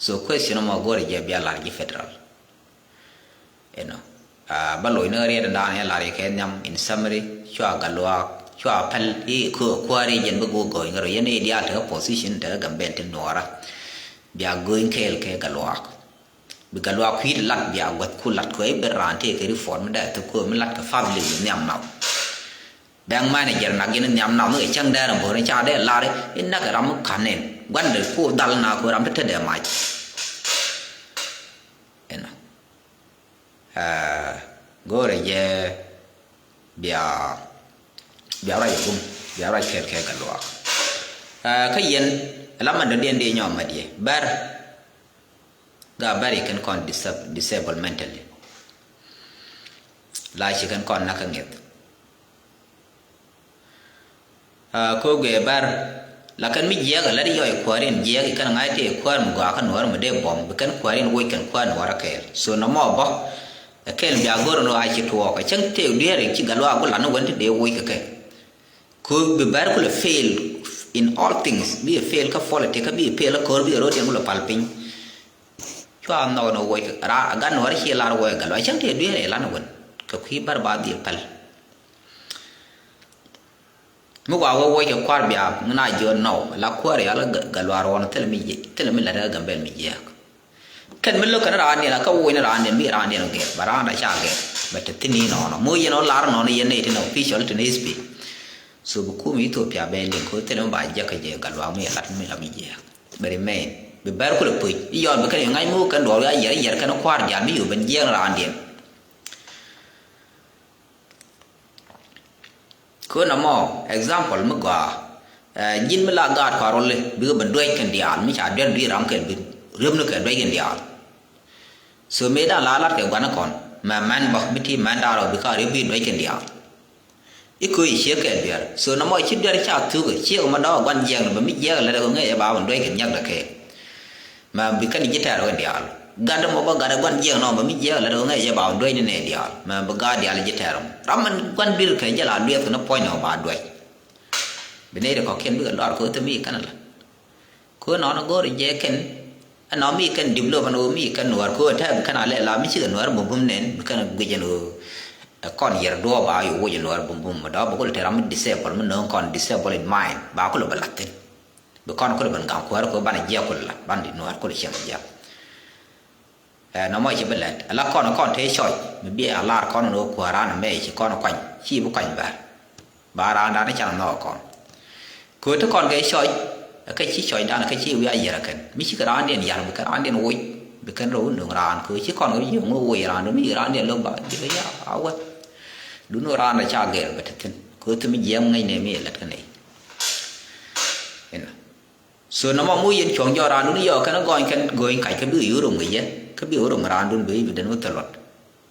So question mɔ go̱o̱rɛ jɛ bia lar ji̱ federal. Inɔ, bä loc ni riet in da̱a̱n in lar ji̱ kɛ nhiam, in summary, cua Gatluak cua päl i̱ kuääri jɛn bi go̱o̱k go̱o̱ny kɛ rɔ yɛn i̱ diaal tekɛ position tekɛ Gambɛl ti nuɔɔrä. Bia go̱o̱ny kɛɛl kɛ Gatluak. Bi Gatluak kui̱t lat bia guäth ku lat kɛ i̱ ben raan tëë kɛ reform mi dee thuk kɛ mi lat kɛ public nhiam nath. Bank manager nak yɛn nhiam nath ni kɛ cäŋ dee ram bo̱o̱r in ca dee lar in nak kɛ ram mi ka̱n in gua̱ndɛ ku dhal na ku ram ti te dee mac. Inɔ, go̱o̱rɛ jɛ bia bia ruac ɛ gum, bia ruac kɛɛl kɛ Gatluak. Kä yɛn lamandɔ diɛn di nyɔm ma diɛ bɛr. Ga bɛr i̱ kɛn kɔn disab- disable mentally. La ci kɛn kɔn nak kä ŋi̱eth. Kä guɛ bɛr la kɛn mi jiɛk a lat i̱ yɔc kuäär in jiɛk i̱ kɛn ŋa̱c tëë kuäär mi gɔaa kä nuäär mi dee buɔ̱m bi kɛn kuäär in woc kɛn kuäär nuäär a kɛɛl. So nɔmɔ bä ɛ kɛl bia go̱r in ɣaa ci tuɔɔk ɛ cäŋ tëë dueeri ci Gatluak a gu lat ni wen ti dee woc kɛ kɛ. Ku bi bɛr kulɛ fail in all things, bi fail kä politic, kä bi fail kä ko̱r, bi ro̱diɛn kulɛ pal piny. Cua nhɔk ni woc kä raa a gan wär ci lar woc Gatluak cäŋ tëë dueer ɛ lan wän kɛ kui̱ bär ba dhil pal. Mi wa wä woc kɛ kuar bia ŋä na jiɔ nɔw la kuar ya la Gatluak ruɔn thil mi jiɛ, thil mi lat kä Gambɛl mi jiɛk. Kɛn mi lo̱k kɛn raan diɛn a kä woc ni raan diɛn bi raan diɛn gɛr ba raan da ca gɛr bɛ te thini nɔnɔ mo yɛn ɔ lar nɔnɔ yɛn nɛy tin official tin history. So bi kum Ethiopia bɛ liŋ ko thil mi ba jiɛk kɛ jɛ Gatluak mi lat mi la mi jiɛk. Bɛ remain bi bɛr kulɛ puc i̱ yɔn bi kɛn i̱ ŋa̱c mi wä kɛn duɔr wi̱i̱ a yɛr yɛr kɛn kua̱r diaal mi yo̱ ben jiɛk ni raan diɛn. Kön amɔ example mi gɔaa, ji̱n mi la gaat kua rol i̱ bikɛ ben duec kɛn diaal mi ca duer dui̱r ram kɛl bi riepni kɛ duec kɛn diaal. So mëë dan la lat kɛ gua̱n kɔn mɛ mɛn bä mi ti mɛn dan rɔ bi ka riep bi duec kɛn diaal. I̱ köö i̱ ciek kɛɛl biɛr. So nɔmɔ ci duer ca thuk ciek mɔ dɔ̱k gua̱n jiɛk ni bä mi jiɛk lät kɛ ŋäc ɛ ba wä duec kɛn jiɛk dä kɛɛl. Mɛ bi kɛn ji̱ tɛɛr wä diaal gat mɔ bä gat gua̱n jiɛk nɔ mɛ mi jiɛk lät kɛ ŋäc ɛ ba wä duec ni nɛ diaal mɛ bi gat diaal ji̱ tɛɛr mɔ ram mɛn gua̱n dui̱r kɛ jɛ la luɛth kɛ ni puɔ̱ny nɔ ba duec. Bi nɛy ti kɔ̱kiɛn bikɛ lɔr kɛ wä thim i̱ kɛn ala. Kö nɔn go̱o̱r jɛ kɛn ɛnɔ mi kɛn develop ɛn ɣöö mi kɛn nuäär kö tɛm kɛn a lɛ la mi cikɛ nuäär bum bum nɛn bi kɛn guic ɛn ɣöö ɛ kɔn yɛr duɔɔp a yo̱ woc nuäär bum bum mɛ dɔ̱ bɛ kul te ram mi disable mi nööŋ kɔn disable in mind ba kul bɛ lath thin. Bi kɔn kul ben gaŋ kuäär kö banɛ jiɛk kul lat ban di nuäär kul cieŋ jiɛk. Ɛ nɔmɔ ci bi lɛt ala kɔn kɔn te cɔc mi bi a lar kɔn ni wä kuäär an mɛ ci kɔn kuany ci bi kuany bär. Ba raandan i̱ can nhɔk kɔn. Kööt ti kɔn kɛ cɔc ɛ kɛ ci cɔcdan ɛ kɛ ci wi̱i̱ a yiɛr ɛ kɛn mi cikɛ raandiɛn ya̱r bi kɛ raandiɛn woc bi kɛn rɛw nöŋ raan kööt ci kɔn kɛ ji̱ ŋo̱o̱k woc raandu mi ci raandiɛn lo̱k ba ji̱ kɛ ya̱r a wä. Dun wä raan ɛ ca gɛr bɛ te thi̱n kööt thi mi jiɛɛm ŋäcnɛ mi ɛ lät kä nɛy. Inɔ. So nɔmɔ mu yɛn cuɔ̱ŋ jɔk raandun yɔɔk kɛn gɔny kɛn go̱o̱ny kac kä bikɛ yo̱o̱ rom kɛ yɛ kä bikɛ yo̱o̱ rom raandun bɛ i̱ bi den wä thil luɔt.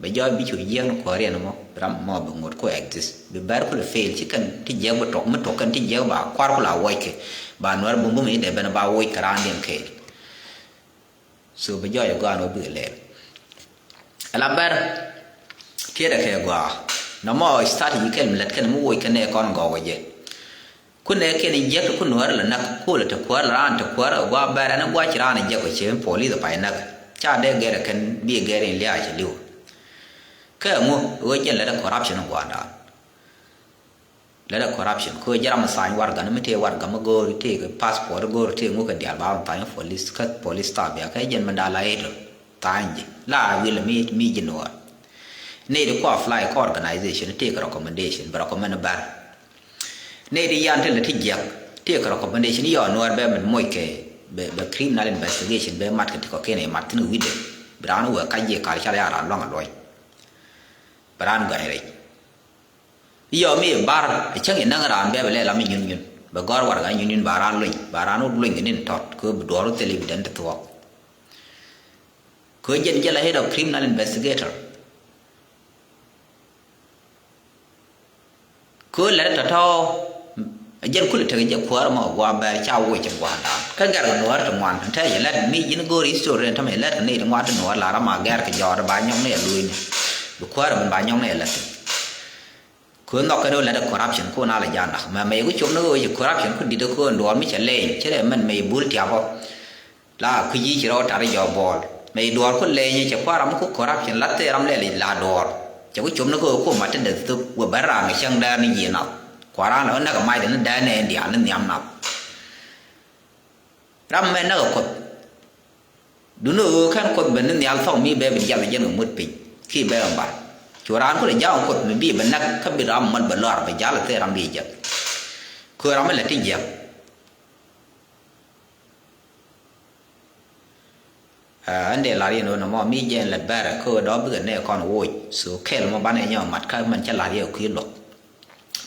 Bɛ jɔɔc bi cu jiɛk ni kuääriɛn mɔ ram mɔ bi ŋot ku exist bi bɛr kulɛ fail ci kɛn ti jiɛk bi tɔk mi tɔk kɛn ti jiɛk ba kuar kula wuɔc kɛ ba nuɛr bum bum i̱ dee ben ba wuɔc kɛ raandiɛn kɛɛl. So bi jɔɔc ɛ gɔaa ni wä bikɛ lɛɛl. Ala bɛr tiɛɛdɛ kɛ gɔaa nɔmɔ strategy kɛl mi lät kɛn mi woc kɛn ɛ kɔn gɔw ɛ jɛ. Kun ɛ kɛn jiɛk ti kun nuäär lɛ näk kulɛ ti kuäär lɛ raan ti kuäär ɛ gɔaa bɛr ɛn ɛ gɔaa ci raan ɛ jiɛk ɛ ci police ɛ pay näk. Ca dee gɛr ɛ kɛn bi ɛ gɛr in lia̱a̱ ci li̱w. Kɛ ŋu ɣöö jɛn lät ɛ corruption ɛ gɔaa da̱a̱n. Lɛ dɛ corruption kɛ jɛ ram tha̱a̱ny warɛga ni mi tëë warɛga mi go̱o̱ri tëë kɛ passport go̱o̱ri tëë ŋuk kɛ diaal ba ram tha̱a̱ny police kä police tabia kɛ jɛn mi da̱a̱ la ito tha̱a̱ny ji̱ la wil mi mi ji̱ nuɔɔr. Nɛy di kua apply kä organization tëë kɛ recommendation bɛ recommend bär. Nɛy di yan ti lɛ ti jiɛk tëë kɛ recommendation yɔ nuɔɔr bɛ min moc kɛ bɛ bɛ criminal investigation bɛ mat kɛ ti kɔ kɛn ɛ mat thin wi̱dɛ. Bi raan wee kac jiɛ kal cal ya raan luaŋ a luɔny. Bɛ raan gɔny rɛc. Yɔ mi bar cäŋ inäŋ raan bɛ bɛ lɛ lam inyun nyun bɛ gɔr warɛga inyun nyun ba raan luny ba raan wä luny kɛ nin tɔt kɛ bi duɔr wä thil ibi den ti thuɔk. Kɛ jɛn jɛ la head of criminal investigator. Kɛ lɛr tɔtɔ jɛn kulɛ tek jɛ kuäär mɔ gua bɛr ca woc cɛ gua̱a̱r daan kä gɛr kɛ nuɔɔr ti ŋuan tɛ jɛ lɛt mi ji̱n go̱o̱r history ni tämɛ lɛt kɛ ni ti ŋuan ti nuɔɔr lar ama gɛr kɛ jɔɔr ba nyɔk ni ɛ luny ni. Bi kuäär min ba nyɔk ni ɛ lɛt. Kön nhɔk kɛn ɣöö lɛt ɛ corruption kun a lɛ ja̱a̱n dak mɛ mɛ yɛ ku cop ni ɣöö ci corruption ku di̱t ɛ köön duɔɔr mi cɛ lɛɛny ci rɛ mɛn mɛ yɛ bul tiap ɔ. La kui̱ ji̱ ci rɔ tar i̱ jɔk buɔɔl. Mɛ i̱ duɔɔr ku lɛny i̱ cɛ kua̱r ram ku corruption la thɛɛr ram lɛl i̱ la duɔɔr. Cɛ ku com ni kä ɣöö kum ma te dee thop wä bɛ raan kɛ cäŋ dɛɛr ni yiëë nath. Kua̱r raan ɛ näk ɛ mac dee ni dɛɛr ni ɛn diaal ni nhiam nath. Ram mɛ näk ɛ Kuoth. Duundɛ ɣöö kɛn Kuoth ben ni nhial thɔk mi bɛ bi jiath ɛ jɛn kɛ ŋuɔ̱t piny kiɛ bɛ ɛ bar. Cu raan kulɛ ja̱a̱k ɛ Kuoth mi bi bɛ näk kä bi ram mɔl bɛ lɔr bɛ ja̱l ɛ thɛɛr ram bi jiäk. Köör ram mi lɛ ti jiäk. Aa, ɛn dee la̱r yɛn ɣöö nɔmɔ mi jɛn lät bɛrɛ kä ɣöö dɔ̱ bikɛ nɛɛ kɔn woc. So kɛl mɔ banɛ nyɔk mat kä mɛn cä la̱r yɛ kui̱ luɔk.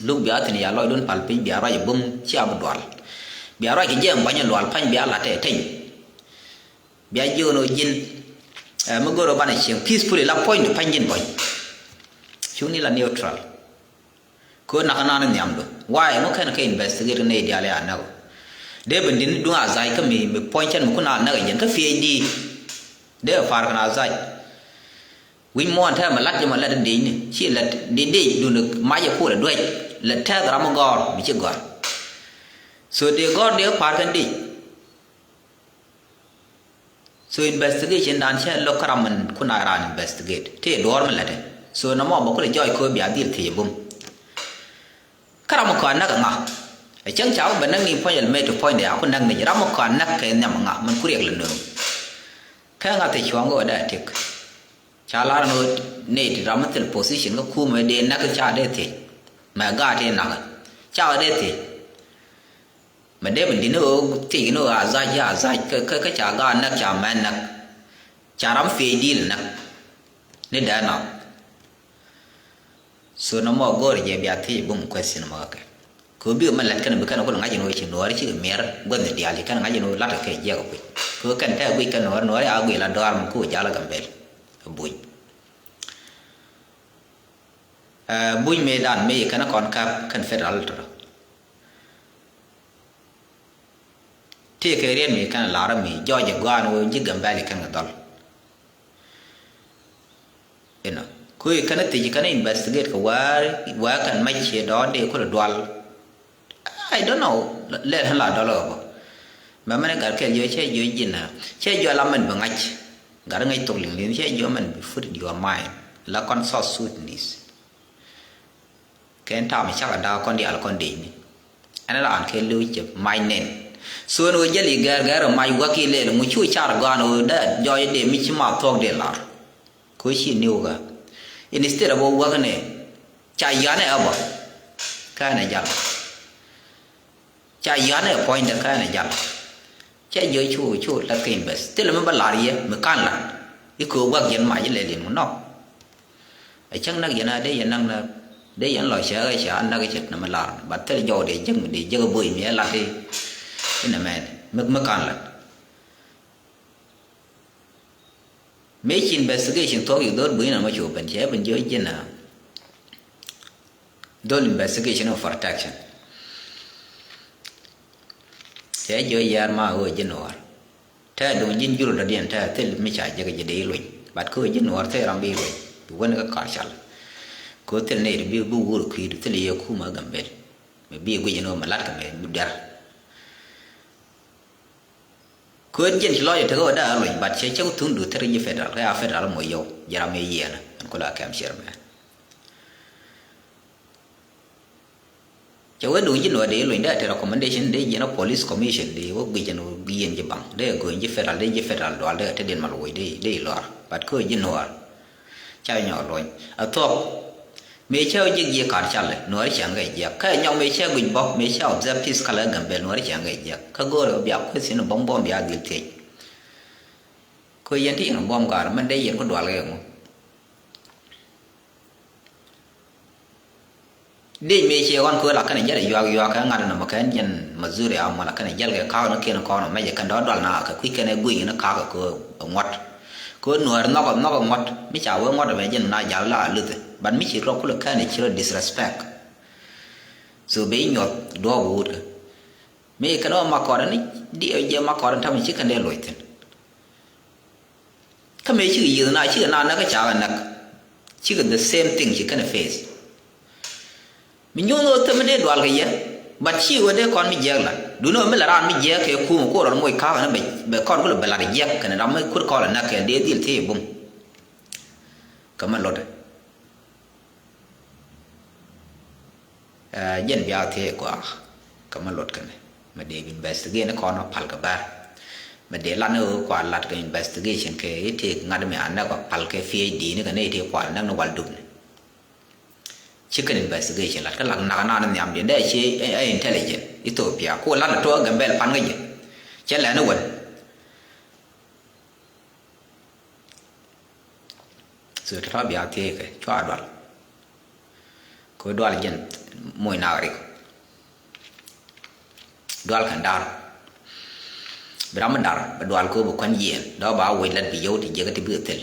Luk bia thi̱n ya lɔcdun pal piny bia ruac ɛ bum cia bi dual. Bia ruac kɛ jɛn buɔ̱ny ɛ lual pa̱ny bia la̱t ɛ teny. Bia jiön ɣöö ji̱n, ɛ, mi go̱r ɣöö banɛ cieŋ peacefully la puɔ̱nydun pa̱ny ji̱n buɔ̱ny. Cuŋni la neutral. Kɛ ɣöö nakä naan nhiamdu. Why? Ŋu kɛn kɛ investigate ni diaal ya näk ɔ. Dee ben di̱n duŋ a dhac kä mi, mi puɔ̱ny cɛn mi kun a näk ɛ jɛn kä P H D. Dee par kɛn a dhac. Wi̱c muɔ̱ɔ̱n tɛmɛ lat jɛ mɔ lat dee ni. Ci lat dee dee dun mac ɛ kuɔl ɛ duec. Lat tɛth ram mi gɔ̱r mi ci gɔ̱r. So dee gɔ̱r dee par kɛn dee. So investigation dan cɛ lo̱k kä ram min kun a raan investigate. Tëë duɔ̱ɔ̱r mi lätdɛ. So nɔmɔ bä kulɛ jɔɔc kööb bia dhil thiec bum. Kä ram mi kɔn näk ɛ ŋa? Ɛ cäŋ ca wä bɛ näk ni puɔ̱ny ɛl mëë ti puɔ̱nydɛ a ku näk ni ram mi kɔn näk kɛ nhiam ɛ ŋa min ku riɛk lɛ nööŋ. Kɛ ŋa thiec cuɔ̱ɔ̱ŋ kɛ wä dee a tiek. Ca lar ni wä nɛy ti ram mi thil position kä kumɛ dee näk ca dee thiec. Mɛ gaat tëë nakä. Ca wä dee thiec. Mɛ dee mi di̱t ni ɣöö thiec ni ɣöö a dhac a dhac kä, kä, kä ca gaat näk ca mɛn näk. Ca ram P H D lɛ näk. Ni dee nath. So nɔmɔ go̱o̱rɛ jɛ bia thiec bum question mɔ kɛ. Kɛ ɣöö bikɛ mɛ lät kɛn bi kɛn kulɛ ŋa̱c in ɣöö ci nuɔɔri cikɛ miɛr gua̱th ni diaal ci kɛn ŋa̱c in ɣöö la̱t kɛ kɛ jiɛk kɛ kui̱. Kɛ ɣöö kɛn tɛk guic kɛn nuɔɔri, nuɔɔri a guic la dɔaar mi ku jal kɛ bel. Buny. Ɛ, buny mëë dan mëë kɛn kɔn kap kɛn federal tɔrɔ. Tëëkɛ riet mi kɛn lar mi jɔɔc ɛ gɔaan wee ji̱ Gambɛl kɛn kɛ dhɔl. Inɔ. Kui̱ kɛn thiec kɛn investigate kɛ wäär, wäär kɛn mac ciɛ dɔɔn dee kulɛ dual. I don't know. Lɛl ɣän la dɔl ɣä bä. Mɛ mɛn gat kɛl jiɔ cɛ jiɔ ji̱n ɛ. Cɛ jiɔ la mɛn bi ŋa̱c. Gat ŋa̱c thok liŋ liŋ cɛ jiɔ mɛn bi put in your mind. La kɔn South Sudanese. Kɛn tam cakɛ da̱a̱k kɔn diaal kɔn dec ni. Ɛn raan kɛ lo̱c cɛ mac nɛn. So ɛn ɣöö jäl i̱ gɛr gɛr ɛ mac wäk i̱ lɛl ŋu cu car gɔaan ɣöö dee jɔɔc dee mi ci ma thuɔ̱k dee lar. Kɛ ɣöö ci niw ɣä. Instead of wäk nɛ ca yɔ̱a̱n ɛ ɣä bä. Kä ɛn ɛ jal. Ca yɔ̱a̱n ɛ puɔ̱nydɛ kä ɛn ɛ jal. Cɛ jiɔ cu cu lath kɛ invest. Thilɛ mi bä lar yɛ mi ka̱n lat. I̱ köö gua̱k yɛn mac ilɛ li̱n ŋu nɔ. Ɛ cäŋ näk yɛn a dee yɛn näk na dee yɛn lɔ cɛ ɣä ca näk cɛ nɛ mi lar. But thilɛ jɔw dee jek mi dee jek a boy mi ɛ lat i̱. Inɛ mɛn mi mi ka̱n lat. Mëë ci investigation thuɔ̱k yik dhɔr bui̱n ɛmɔ ci open cɛ ben jiɔ ji̱n a dhɔl investigation of protection. Cɛ jiɔ yɛr ma ɣöö ji̱ nuɔɔr. Tɛ duŋ ji̱n jur dɔ̱diɛn tɛ thil mi ca jek ji̱ dee iluny. But kä ɣöö ji̱ nuɔɔr thil ram bi iluny. Bi wän kä kar cal. Kä thil nɛy ti bi bi wur kui̱du thil yɛ kumä Gambel. Mi bi guic ni ɣöö mi lat kɛ mɛ bi dɛr. Kööt ji̱n ci lɔcdɛ tekä wä dee a luny, but cɛ cä wä thun du thir ji̱ federal, kɛ a federal mɔ yɔw, ji̱ ram mi yiɛɛnä, ɛn kula kɛm ciɛr mɛ. Cɛ wä duŋ ji̱ nuɔɔr dee luny dee a te recommendation dee jiɛn a police commission dee wä guic ɛn wä guic ɛn ji̱ baŋ, dee go̱o̱ny ji̱ federal, dee ji̱ federal dual dee a te diɛn mal woc dee, dee lɔr, but kööt ji̱ nuɔɔr. Ca nyɔk luɔny a thuɔk. Mëë cä jiäk jiäk ka̱n calɛ nuɔɔri cäŋ kɛ jiäk kä nyɔk mëë cä guic bä mëë cä observe peace kalɛ Gambel nuɔɔri cäŋ kɛ jiäk kä go̱o̱rɛ bia question bɔm bɔm bia dhil thiec. Kä yɛn ti yɛn bɔm gaar mɛn dee yɛn ku dual kɛ ŋu. Dec mëë ciɛ ɣɔn köö la kɛnɛ jɛl ɛ yuak yuak kɛ ŋa̱t nɔmɔ kɛn jɛn Missouri a mɔ la kɛnɛ jɛl kɛ ka̱a̱k ni kiɛn kɔn ɔ mɛcɛ kɛn dɔ̱ dual na kɛ kui̱ kɛn ɛ gui̱c ni ka̱a̱k kɛ köö ɛ ŋuɔ̱t. Köö nuäär nhɔk ɛ nhɔk ɛ ŋuɔ̱t mi ca wee ŋuɔ̱t ɛmɛ jɛn na jal la a luthi. But mi ci rɔ kulɛ kɛn ɛ ci rɔ disrespect. So ben nyuɔth duɔɔk wut kɛ. Mi kɛn ɔ makɔr ni diɛ jɛ makɔr ni ta̱mɛ ci kɛn dee loc thi̱n. Kä mëë cikɛ yiëth na cikɛ na näk kä cakɛ näk. Cikɛ the same thing ci kɛn face. Mi nyuɔ̱n ɣöö thäm mi dee dual kɛ yɛ. But ci wä dee kɔn mi jiɛk la. Duni wä mi la raan mi jiɛk kɛ kum ku rɔl moc ka̱a̱k ni bɛ, bɛ kɔn ku lɛ bɛ lat jiɛk kɛn ram mi kut kɔl näk kɛn dee dhil thiee bum. Kɛ mɛ lot. Ɛ, jɛn bia thiee gɔaa. Kɛ mɛ lot kɛn. Mɛ dee bi investigate ni kɔn pal kɛ bär. Mɛ dee lat ni wä kua lat kɛ investigation kɛ itek ŋa̱t mi a näk kɔ pal kɛ P H D ni kɛ ni itek kua näk ni wal dup ni. Ci kɛn investigation lat kä lak nak nan nhiam diɛn dee ci ɛ, ɛ intelligent Ethiopia ku lat tɔ Gambel pan kä jɛ. Cɛ lɛn wän. So tɔtɔ bia thiee kɛ cua dual. Kɛ dual jɛn moc nak rik. Dual kɛn dar. Bi ram mi dar, bi dual kɛ bi kuan yiɛn. Dɔ̱ ba wec lat bi yio̱w ti jiäkä ti bi kɛ thil.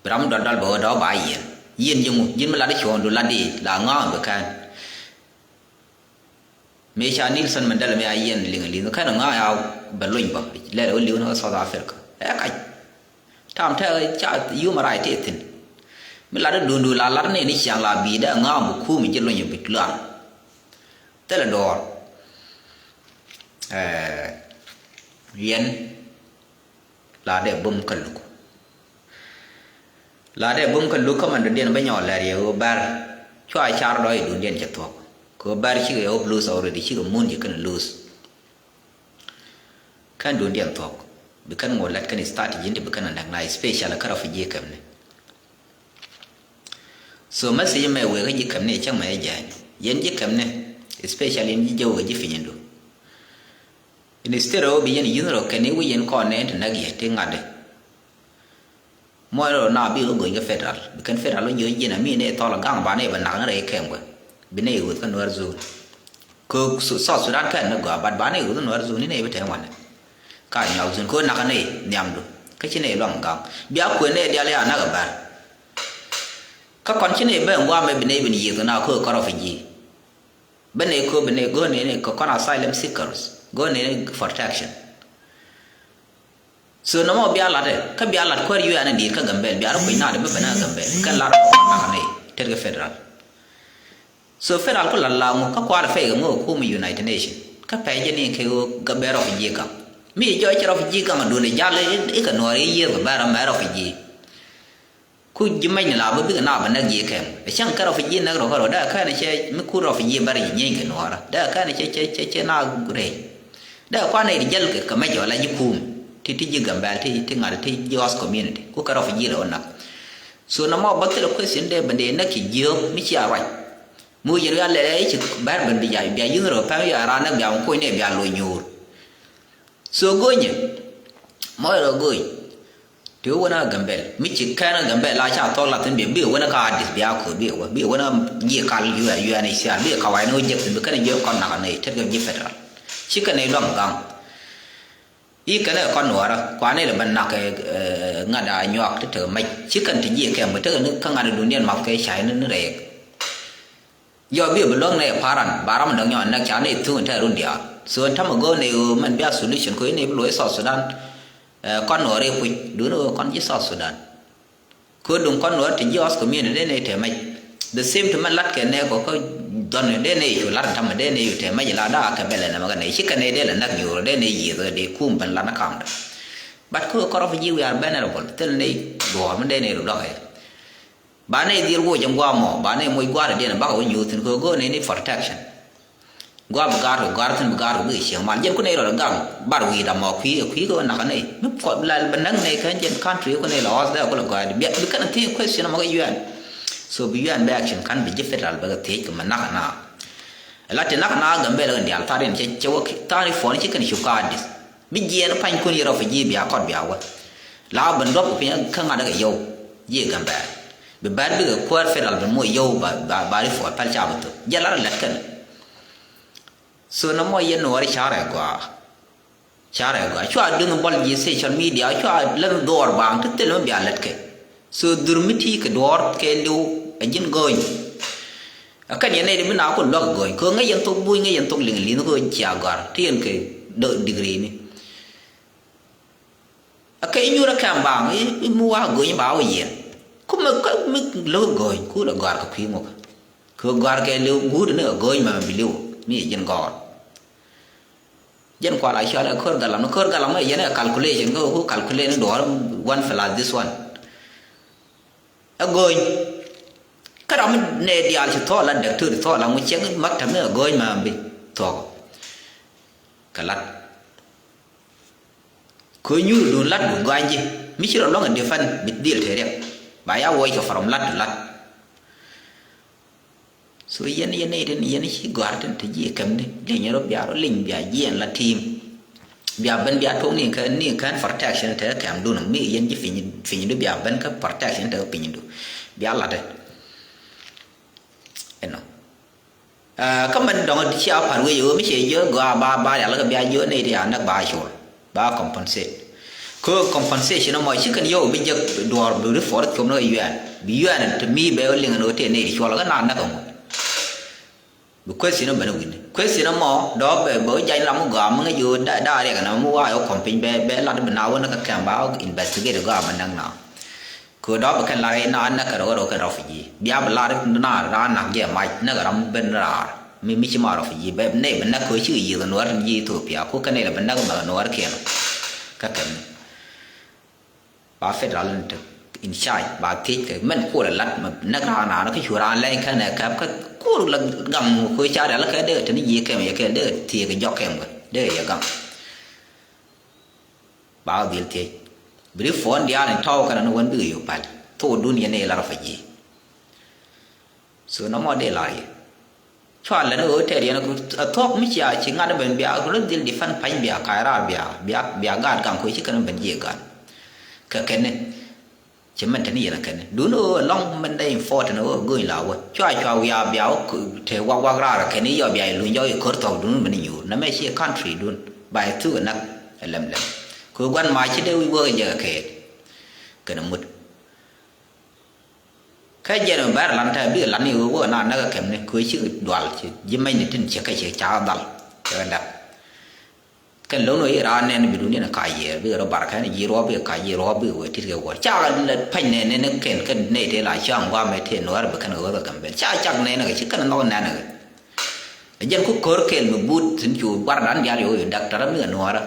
Bi ram mi dual dual bɛ wä dɔ̱ ba yiɛn. Yiɛn ji̱ ŋu, ji̱n mi lat i̱ cuɔ̱ɔ̱ŋdu lat di, la ŋa̱a̱ŋ bi kɛn. Mëë ca Nelson Mandela mëë a yiɛn liŋ liŋ kɛn ŋa̱a̱ŋ a bɛ lony bä. Lɛl wä li̱w ni kä South Africa. Ɛ kac. Tam te ca human right ti thi̱n. Mi lat i̱ duundu la lat ni ni ciaŋ la bi̱i̱ dee ŋa̱a̱ŋ bi kuum ji̱ lony bi luaŋ. Thilɛ dɔɔr. Ɛɛ, yɛn la dee bum kä luk. La dee bum kä luk kä man dɔ̱diɛn bä nyɔɔl lɛr yɛ ɣöö bär cua car dɔ̱ i̱ duundiɛn cɛ thuɔ̱k. Kɛ ɣöö bär cikɛ hope lose already, cikɛ mun ci kɛn lose. Kɛn duundiɛn thuɔ̱k bi kɛn ŋuɔ lät kɛn strategy in ti bi kɛn a näk na, especially kä refugee camp ni. So message mɛ wëë kä ji̱ camp ni cäŋ mɛ jɛ jääny. Yɛn ji̱ camp ni, especially yɛn ji̱ jɛ wëë ji̱ piny indu. Instead of bi yɛn yunirɔ kɛn i̱ wi̱c yɛn kɔn nɛɛn ti näk yɛ ti ŋa̱t di. Muɔc rɔ na bi wä go̱ny kä federal. Bi kɛn federal wä jiök ji̱n ami ni thɔl gaŋ ba ni bɛ nak ni rɛy kɛm wä. Bi ni wä kä Nuer zone. Kɛ Su-, South Sudan kɛn ni gɔaa, but ba ni wä kä Nuer zone ni bi te ŋuan. Ka nyuak zone kɛ wä nak ni nhiamdu. Kä ci ni luaŋ gaŋ. Bia kuën ni dial ya nak bär. Kä kɔn ci ni ben guam mɛ bi ni bin yiëth na kɛ kɔrɔ fi ji̱. Bä nɛy kööp bä nɛy go̱o̱r nɛy ni kɛ kɔn asylum seekers, go̱o̱r nɛy ni protection. So nɔmɔ bia lat ɛ, kä bia lat kuäär U N ni di̱i̱t kä Gambel, bia rɔ kui̱ naat bä ben kä Gambel kɛn lat rɔ kɔn nak nɛy tet kɛ federal. So federal ku lat la ŋu kä kual fɛy kɛ ŋu kum United Nation kä pɛc jɛ ni kɛ ɣöö Gambel refugee gaŋ. Mi jɔc cɛ refugee gaŋ a duundɛ jal ikɛ nuɔɔr i̱ yiëër kɛ bɛr amɛ refugee. Ku ji̱ mɛny ni la bä bikɛ na bä näk ji̱ kɛm. Ɛ cäŋ kɛ rɔ fi ji̱ näk rɔ kɛ rɔ dee kɛn cɛ mi kur rɔ fi ji̱ bär ji̱ nyieeny kɛ nuɔɔrä dee kɛn cɛ cɛ cɛ cɛ na rɛy. Dee kuan nɛy ti jäl kɛ kɛ mɛc ɔ la ji̱ kum ti ti ji̱ Gambɛl ti ti ŋa̱t ti ji̱ Host community ku kɛ rɔ fi ji̱ rɛ wä näk. So nɔmɔ bä thilɛ question dee bä dee näk ci jiök mi cia ruac. Mi wä yɛn wi̱i̱ a lɛ i̱ ci bär ben bi jay bia yi̱n rɔ pɛm ya raan näk bia wä kuny nɛy bia lo̱c nyuur. So go̱nyɛ mɔc rɔ go̱ny. Ti wä wänä Gambɛl mi ci kɛn Gambɛl la ca thɔk la thin bi bi wänä ka Addis bia ko̱r bi wä bi wänä ji̱ kal U N H C R bi ka wai ni wä jek thin bi kɛn ji̱ kɔn nak ni tet kɛ ji̱ federal. Ci kɛn i̱ luam gaŋ. I̱ kɛn ɛ kɔn nuɔrä kuan ilɛ bä nak ɛ ŋa̱t a nyuak ti tek mɛc ci kɛn ti ji̱ kɛm kɛ tek ni kä ŋa̱t a duniɛn math kɛ cay ni ni rɛɛk. Jɔ bi bi luäŋ nɛy paran ba ram dɔ̱ŋ nyɔ näk ca nɛy thuŋ tɛ̈ run diaal. So ɛn tämɛ go̱o̱r nɛy ɣöö mɛn bia solution kɛ ɣöö nɛy bi loc South Sudan. Ɛ kɔn nuɔɔr i̱ puc duundɛ ɣöö kɔn ji̱ South Sudan. Kɛ ɣöö duŋ kɔn nuɔɔr ti ji̱ Host community dee nɛy tɛmɛc. The same to mɛn latkɛ nɛy kɔ kä dhɔn dee nɛy cu lat ɛn tämɛ dee nɛy cu tɛmɛc la daa kɛ bɛl ɛn ɛmɛ kɛ nɛy ci kɛ nɛy dee lɛ näk nyuur dee nɛy yiëth dee kum ben lat ni kamdɛ. But kɛ ɣöö kɔrɔp ji̱ we are vulnerable thil nɛy duɔ̱ɔ̱r mi dee nɛy ru dɔ̱kɛ. Ba nɛy dhil woc in guam mɔ ba nɛy moc gua̱a̱r in diɛn in bakɛ wä nyuuth thi̱n kɛ go̱o̱r nɛy ni protection. Gua̱a̱r bi ga̱a̱r kɛ gua̱a̱r thi̱n bi ga̱a̱r kɛ bikɛ cieŋ mal jɛn ku nɛy rɔɔdɛ gaŋ bar wi̱i̱ ram mɔ kui̱ ɛ kui̱ kɛ wä nak nɛy mi puɔth la bɛ näk nɛy kɛn jɛn country ku nɛy la ɔth dee kulɛ gɔaa bi kɛn thi̱n question mɔ kɛ U N. So bi U N bɛ action kan bi ji̱ federal bɛ kɛ thiec kɛ mɛ nak na. La ti nak na Gambɛl kɛn diaal thar in cɛ cɛ wä thar in puɔn ci kɛn cop ka Addis. Bi jiɛɛn panykun yɛ refugee bia kɔt bia wä. La ben duɔp kɛ piny kä ŋa̱t kɛ yɔw jiɛ Gambɛl. Bi bɛr bikɛ kuäär federal ben muɔ yɔw ba ba ba ri puɔl pɛl ca bi thok jɛ lar lɛt kɛn. So nɔmɔ yɛn nuɔɔri carɛ gɔaa. Carɛ gɔaa cua duŋ bɔl ji̱ social media cua lɛn dhuɔɔr baaŋ ti thil mi bia lɛt kɛ. So dhur mi ti kɛ duɔɔr kɛ liw ɛ ji̱n go̱o̱ny. Ɛ kɛn yɛn nɛy ti bi na ku luäk go̱o̱ny kɛ ŋäc yɛn thok buny ŋäc yɛn thok liŋ li̱n kɛ cia gɔ̱a̱r ti yɛn kɛ dɔ digrini. Ɛ kɛ inyuur ɛ kɛm baaŋ i̱ mi wa go̱o̱ny ba wä yɛn. Ku mi kä mi lo̱k go̱o̱ny ku lɛ gɔ̱a̱r kɛ kui̱ ŋukä. Kɛ gɔ̱a̱r kɛ liw guut ni ɛ go̱o̱ny ma bi liw. mi ji̱n gɔɔr. Jɛn kua la cɔal ɛ kör galam, kör galam ɛ yɛn ɛ calculation, kä ku calculate ni duɔ̱ɔ̱r one plus this one. Ɛ go̱o̱ny. Kä ram mi nɛ diaal ci thɔɔl la däktör, thɔɔl la ŋu cieŋ maktab mi ɛ go̱o̱ny ma bi thuɔk. Kɛ lat. Kɛ nyuur duun lat du gɔany ji̱. Mi ci rɔ luäŋ ɛ defend bi dhil te riɛk. Ba ya wuɔc kɛ from lat du lat. So yɛn, yɛn nɛy tin, yɛn ci gɔ̱a̱r tin te ji̱ kɛmni, lieny rɔ bia rɔ lieny, bia jiɛn la team. Bia ben bia tuɔk ni kɛn, ni kɛn protection te kɛmdun, mi yɛn ji̱ piny, pinydu bia ben kä protection te pinydu. Bia latdɛ. Ɛnɔ. Ɛ, kä mɛn dɔ̱ŋ cia pa̱r wec ɣöö mi cɛ jiö gɔaa ba, ba rial kä bia jiö nɛy ti a näk ba col. Ba compensate. Kä compensation ɛmɔ ci kɛn yio̱w bi jek duɔ̱ɔ̱r bi ri puɔth com ni kɛ yuɛɛn. Bi yuɛɛn ti mi bɛ wä liŋ ɛn ɣöö tëë nɛy ti cuɔl kä na näk ɛŋu. Bi question ɛmɔ bɛ ni wi̱ni. Question ɛmɔ dɔ̱ bɛ, bɛ wä jany ram mi gɔaa mi ŋäc ɣöö da, da riɛk ɛn mi wa yɛ wä kɔm piny bɛ, bɛ lat bi na wä ni kä kɛm ba wä investigate gɔaa mi näk na. Kɛ dɔ̱ bi kɛn lar i̱ na näk kɛ rɔ, rɔ kɛn refugee. Bia bi lar na, na nak jɛ mac näk ram ben raar. Mi, mi ci ma refugee bɛ nɛy bi näk kɛ ci yiëth nuɔr tin ji̱ Ethiopia. Ku kɛn nɛy bi näk mɛ nuɔr kiɛn. Kä kɛn. Ba federal in te in charge, ba thiec kɛ mɛn kuɔl lat mɛ näk raan raan kä cu raan lɛny kɛn ɛ kɛp kä kuɔl la gaŋ kɛ ca rial kɛ dee te ni ji̱ kɛm yɛ kɛ dee thiec kɛ jɔk kɛm kɛ dee yɛ gaŋ. Ba wä dhil thiec. Bi ri puɔ̱n diaal in tɔ̱w kɛn ni wän bikɛ yop pal. Thokdun yɛn i̱ la refugee. So nɔmɔ dee la yɛ. Cua lɛ ni ɣöö tɛɛr yɛn a thuɔ̱k mi cia ci ŋa̱t ben bia rɔ dhil defend pa̱ny bia ka̱c raar bia, bia, bia gaat gaŋ kuec ci kɛn ben jiɛ gaat. Kɛ kɛn ni. Ci mɛn te ni yɛn a kɛn ni. Dun ɣöö ɛlɔ̱ŋ mɛn dee important ɣöö go̱ny la wä. Cua, cua wiaa bia wä te wak wak raar kɛn ni yɔ bia iluny jɔk ikör thuɔ̱k dun mɛn inyuur. Nɛmɛ ci country dun. Ba ithuk inak ilɛm lɛm. Kɛ gua̱n ma ci dee wi̱i̱ wä kɛ jɛ kɛ kɛɛt. Kɛn imut. Kä jɛn mi bɛr lan tɛ bikɛ lan i̱ wee wee na näk kɛ kɛmni kɛ wee cikɛ dual ci ji̱ mɛcni tin ciɛ kɛ ciɛ ca dhal. Cɛ kɛ dak. Kɛn lo̱n wee i̱ raan nɛn bi duŋdiɛn ka yiɛɛr bikɛ rɔ bar kɛn ji̱ ruɔ̱p bikɛ ka ji̱ ruɔ̱p bikɛ wee tit kɛ wuɔ̱r. Ca kɛ lɛ pɛny nɛn nɛn kɛn kɛ nɛy tëë la ca ŋuam mɛ tëë nuäär bi kɛn kɛ ɣöth kɛ Gambɛl. Ca cak nɛn kɛ ci kɛn nhɔk nɛn kɛ. Ɛ jɛn ku ko̱r kɛl mi but thi̱n cu guardan diaal yo̱o̱ yo̱o̱ daktar mi kɛ nuäärä.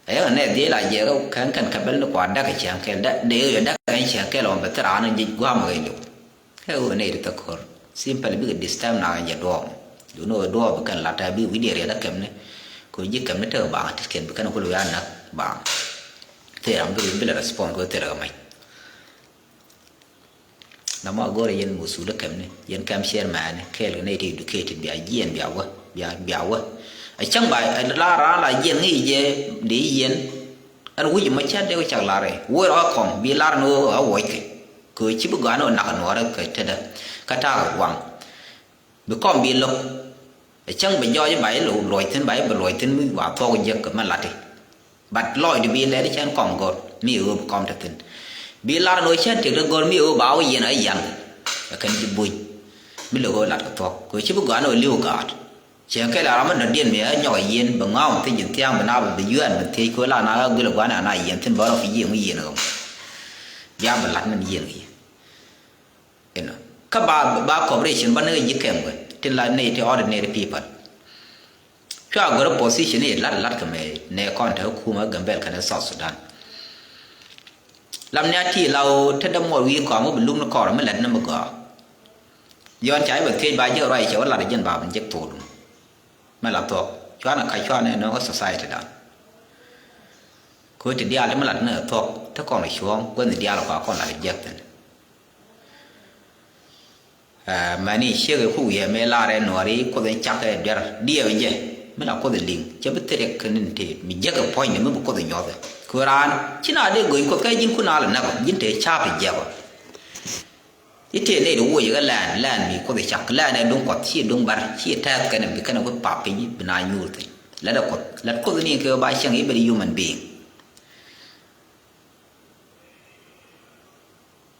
Ɛ yɛn ɛ nɛ dhiec la jiɛk ɛ kɛn kɛn kɛ bɛl ni kua däk ɛ cäŋ kɛl däk dee ɛ däk ɛ cäŋ kɛl ɔn bɛ thil raan jic gua̱a̱m ɛ kɛ liw. Kɛ ɣöö nɛy ti thäk ko̱r. Simple bikɛ disturb na kɛ jɛ duɔɔm. Duundɛ ɣöö duɔɔm bi kɛn lat ɛ bi wi̱cdiɛ riɛt ɛ kɛmni. Kɛ ɣöö ji̱ kɛmni tekɛ baaŋ tit kɛn bi kɛn kul wi̱i̱ a näk baaŋ. Thil ram bi bi lɛ respond kɛ ɣöö thil rɛ kɛ mac. Nɔmɔ a go̱rɛ yɛn musul kɛmni, yɛn kɛm chairman, kɛɛl kɛ nɛy ti educated bia jiɛn bia wä, bia, bia wä. A cäŋ ba, a la raan la jiɛn ŋi̱i̱c jɛ dee yɛn. Ɛn wi̱c mɔ cä dee wä cak lar ɛ. Wä rɔ kɔm, bi lar ni wä a wuɔc kɛ. Kɛ wä ci bi gɔaa ni wä nak nuɔrɛ kɛ tetdä. Kä ta̱a̱ kɛ guaŋ. Bi kɔm bi lo̱k. Ɛ cäŋ bɛ jɔɔc ba i̱ luɔc thi̱n, ba i̱ bi luɔc thi̱n mi ba thuɔk jek kɛ mɛ lati. But lɔcdu bi lɛt i̱ cɛn kɔm go̱r mi ɣöö bi kɔm te thi̱n. Bi lar ni ɣöö cɛn tëkdä go̱r mi ɣöö ba wä yiɛn ɣä yian. Ɛ kɛn ji̱ buny. Mi lɛ ɣöö lat kɛ thuɔk kɛ ɣöö ci bi gɔaa ni ɣöö li̱w gaat. Cɛ kɛl a ram mi dɔ̱diɛn mi ɣä nyɔk ɛ yiɛn bi ŋa̱a̱m thiec ji̱ thia̱a̱ŋ bi na bi yuɛɛn bi thiec kɛ ɣöö la na ɣä guil ɛ gua̱n ɛ na yiɛn thi̱n bä rɔ fi yiëë ŋu yiɛn ɣöö. Bia bi lat min yiɛn kɛ yiɛn. Inɔ kä ba, ba cooperation ba ni ji̱ kɛm kɛ tin la nɛy ti ordinary people. Cua gör position i̱ lat, lat kɛ mɛ nɛ kɔn te kumɛ Gambɛl kɛnɛ South Sudan. Lam ni a ti la ɣöö te dämuɔɔr wi̱i̱ kɔam wä bi luk ni kɔɔr mi lät ni mi gɔaa. Yɔn ca i̱ bɛ thiec ba jek ruac cɛ wä lat jɛn ba bin jek thokdun. Mɛ la thuɔk cuanɛ ka cuanɛ nɔŋ kä society dan. Kɛ ɣöö ti diaal ti mi lat ni thuɔk te kɔn cuɔ̱ɔ̱ŋ guänh diaal kua kɔn lat jek thi̱n. Ɛ, mɛni ciek i̱ ku wi̱i̱ ɛmɛ lar ɛ nuɔ̱ɔ̱ri Kuoth in cak ɛ duer diɛɛk jɛ. Mi la Kuoth in liŋ cɛ bi thil riɛk kɛ ni̱n tëë mi jiäk ɛ puɔ̱ny ni mi bi Kuoth in nyuɔth ɛ. Kɛ raan ci na dee go̱ny Kuoth kɛ ji̱n kun a lɛ näk ɔ ji̱n tëë ca̱a̱p i̱ jiɛk ɔ. I̱ tëë nɛy di woc ɛ kɛ lɛn, lɛn mi Kuoth in cak lɛn ɛ duŋ Kuɔth ci duŋ bar ci tɛth kɛn bi kɛn bi pap piny bi na nyuur thi̱n. Lät ɛ Kuoth, lät Kuoth ni kɛ ba cieŋ i̱ ben human being.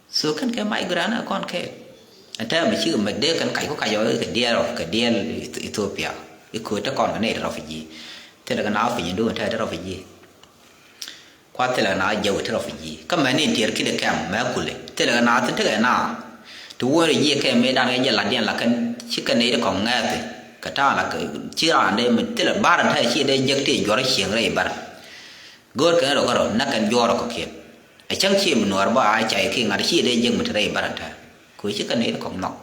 So kɛn kɛ migrant ɛ kɔn kɛ. Ɛn tɛm mi cikɛ mɛ dee kɛn kac ku kac ɔ kɛ diɛɛl ɔ kɛ diɛɛl Eth-, Ethiopia. I̱ köö te kɔn kɛ nɛy te refugee. Thilɛ kɛ na piny in duun te te refugee. Kua thilɛ kɛ na jɛw te refugee. Kä mɛ ni in tiɛɛr ki̱n ɛ kɛm mɛ kulɛ. Thilɛ kɛ na thin tekɛ na. Ti wuɔ̱n ri jiɛ kɛ mëë dan kɛ jɛ latdiɛn la kɛn ci kɛ nɛy te kɔn ŋɛɛth. Kɛ ta̱a̱ la kɛ ci raan dee mi thilɛ bar ɛn ta̱a̱ ci dee jek ti juɔr cieŋ rɛy bar. Go̱o̱r kɛn rɔ kärɔ näk kɛn juɔr kɔ̱kiɛn. Ɛ cäŋ ci mi nuɔɔr bä a cay ki ŋa̱t ci dee jek mi te rɛy bar ɛn ta̱a̱. Kɛ ci kɛn i̱ kɔk nhɔk.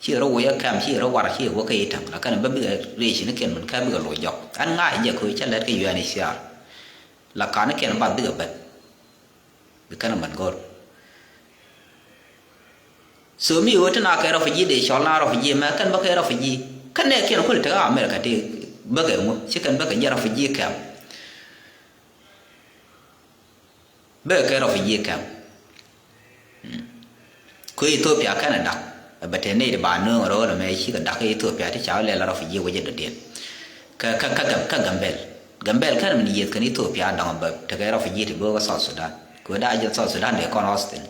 Ci rɔ wec ɛ kɛm ci rɔ war ci wä kä i̱ täŋ la kɛn bä bikɛ rɛy ci ni kɛn min kä bikɛ loc jɔk. Ɛn ŋa̱c jɛ kɛ cä lɛt kɛ yuɛn i̱ ciaar. La kani kɛn bath bikɛ ben. Bi kɛn män go̱r. So mi ɣöö ti na kɛ refugee dee cɔl na refugee mɛ kɛn bä kɛ refugee. Kɛn nɛ kiɛn kul te America ti bä kɛ ŋu ci kɛn bä kɛ jɛ refugee camp. Bä kɛ refugee camp. Kö Ethiopia kɛn dak bɛ te ney di ba nööŋ rööl mɛ ci kɛ dak Ethiopia ti ca lɛl refugee wecɛ dɔ̱diɛn. Kä kä kä Gam- kä Gambel. Gambel kɛn min yieth kɛn Ethiopia dɔŋ bɛ tekɛ refugee ti go̱o̱k South Sudan. Kö daa jɛ South Sudan dee kɔn hostel.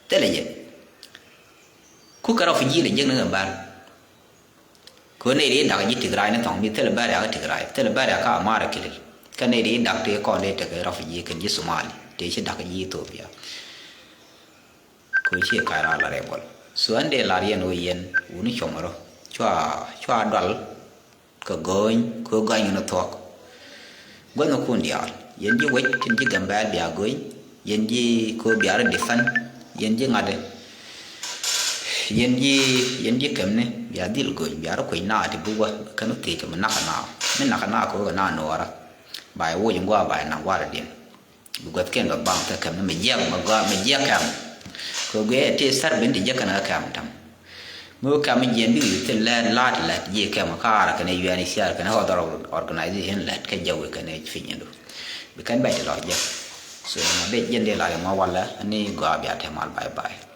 Thilɛ jɛ. Ku kɛ refugee lɛ jiäk ni Gambel. Kö ney di dak ji̱ Tigray ni thɔŋ mi thilɛ bɛr yak Tigray thilɛ bɛr yak ka Amara kilil. Kɛ ney di dak ti kɔn dee tekɛ refugee kɛn ji̱ Somali ti ci dak ji̱ Ethiopia. Kö ci ka̱c raar la rɛy bɔl. So ɛn dee lar yɛn ɣöö yɛn wuni cuɔmɔ rɔ cua cua dual kɛ go̱o̱ny kö ga̱ny ni thuɔ̱k. Gua̱thnikun diaal yɛn ji̱ wec tin ji̱ Gambɛl bia go̱o̱ny. Yɛn ji̱ kö bia rɔ defend. Yɛn ji̱ ŋa̱t. Yɛn ji̱ yɛn ji̱ kɛmni bia dhil go̱o̱ny bia rɔ kuec na ti bi wä kɛn thiec kɛ mi nak kɛ na mi nak kɛ na kö kɛ na nuɔɔrä. Ba yɛ woc in gua̱a̱ ba yɛ naŋ warɛ diɛn. Bi guäthkiɛn bɛ baŋ kɛ kɛm ni mi jiɛk mɛ gɔaa mi jiɛk kɛm. Kɛ guiɛ ti thär ben ti jiɛk kɛn kɛ kɛm tam. Mi wä kɛm jiɛn bik yuth thil lɛt la̱t lɛt jiɛ kɛm kaarä kɛn ɛ U N H C R kɛn ɛ other organization lɛt kɛ jɛ wek kɛn ɛ piny indu. Bi kɛn bɛ ti lɔ jiɛk. So ma ben jiɛn dee la̱t in ma walɛ ni gɔaa bia te mal bye bye.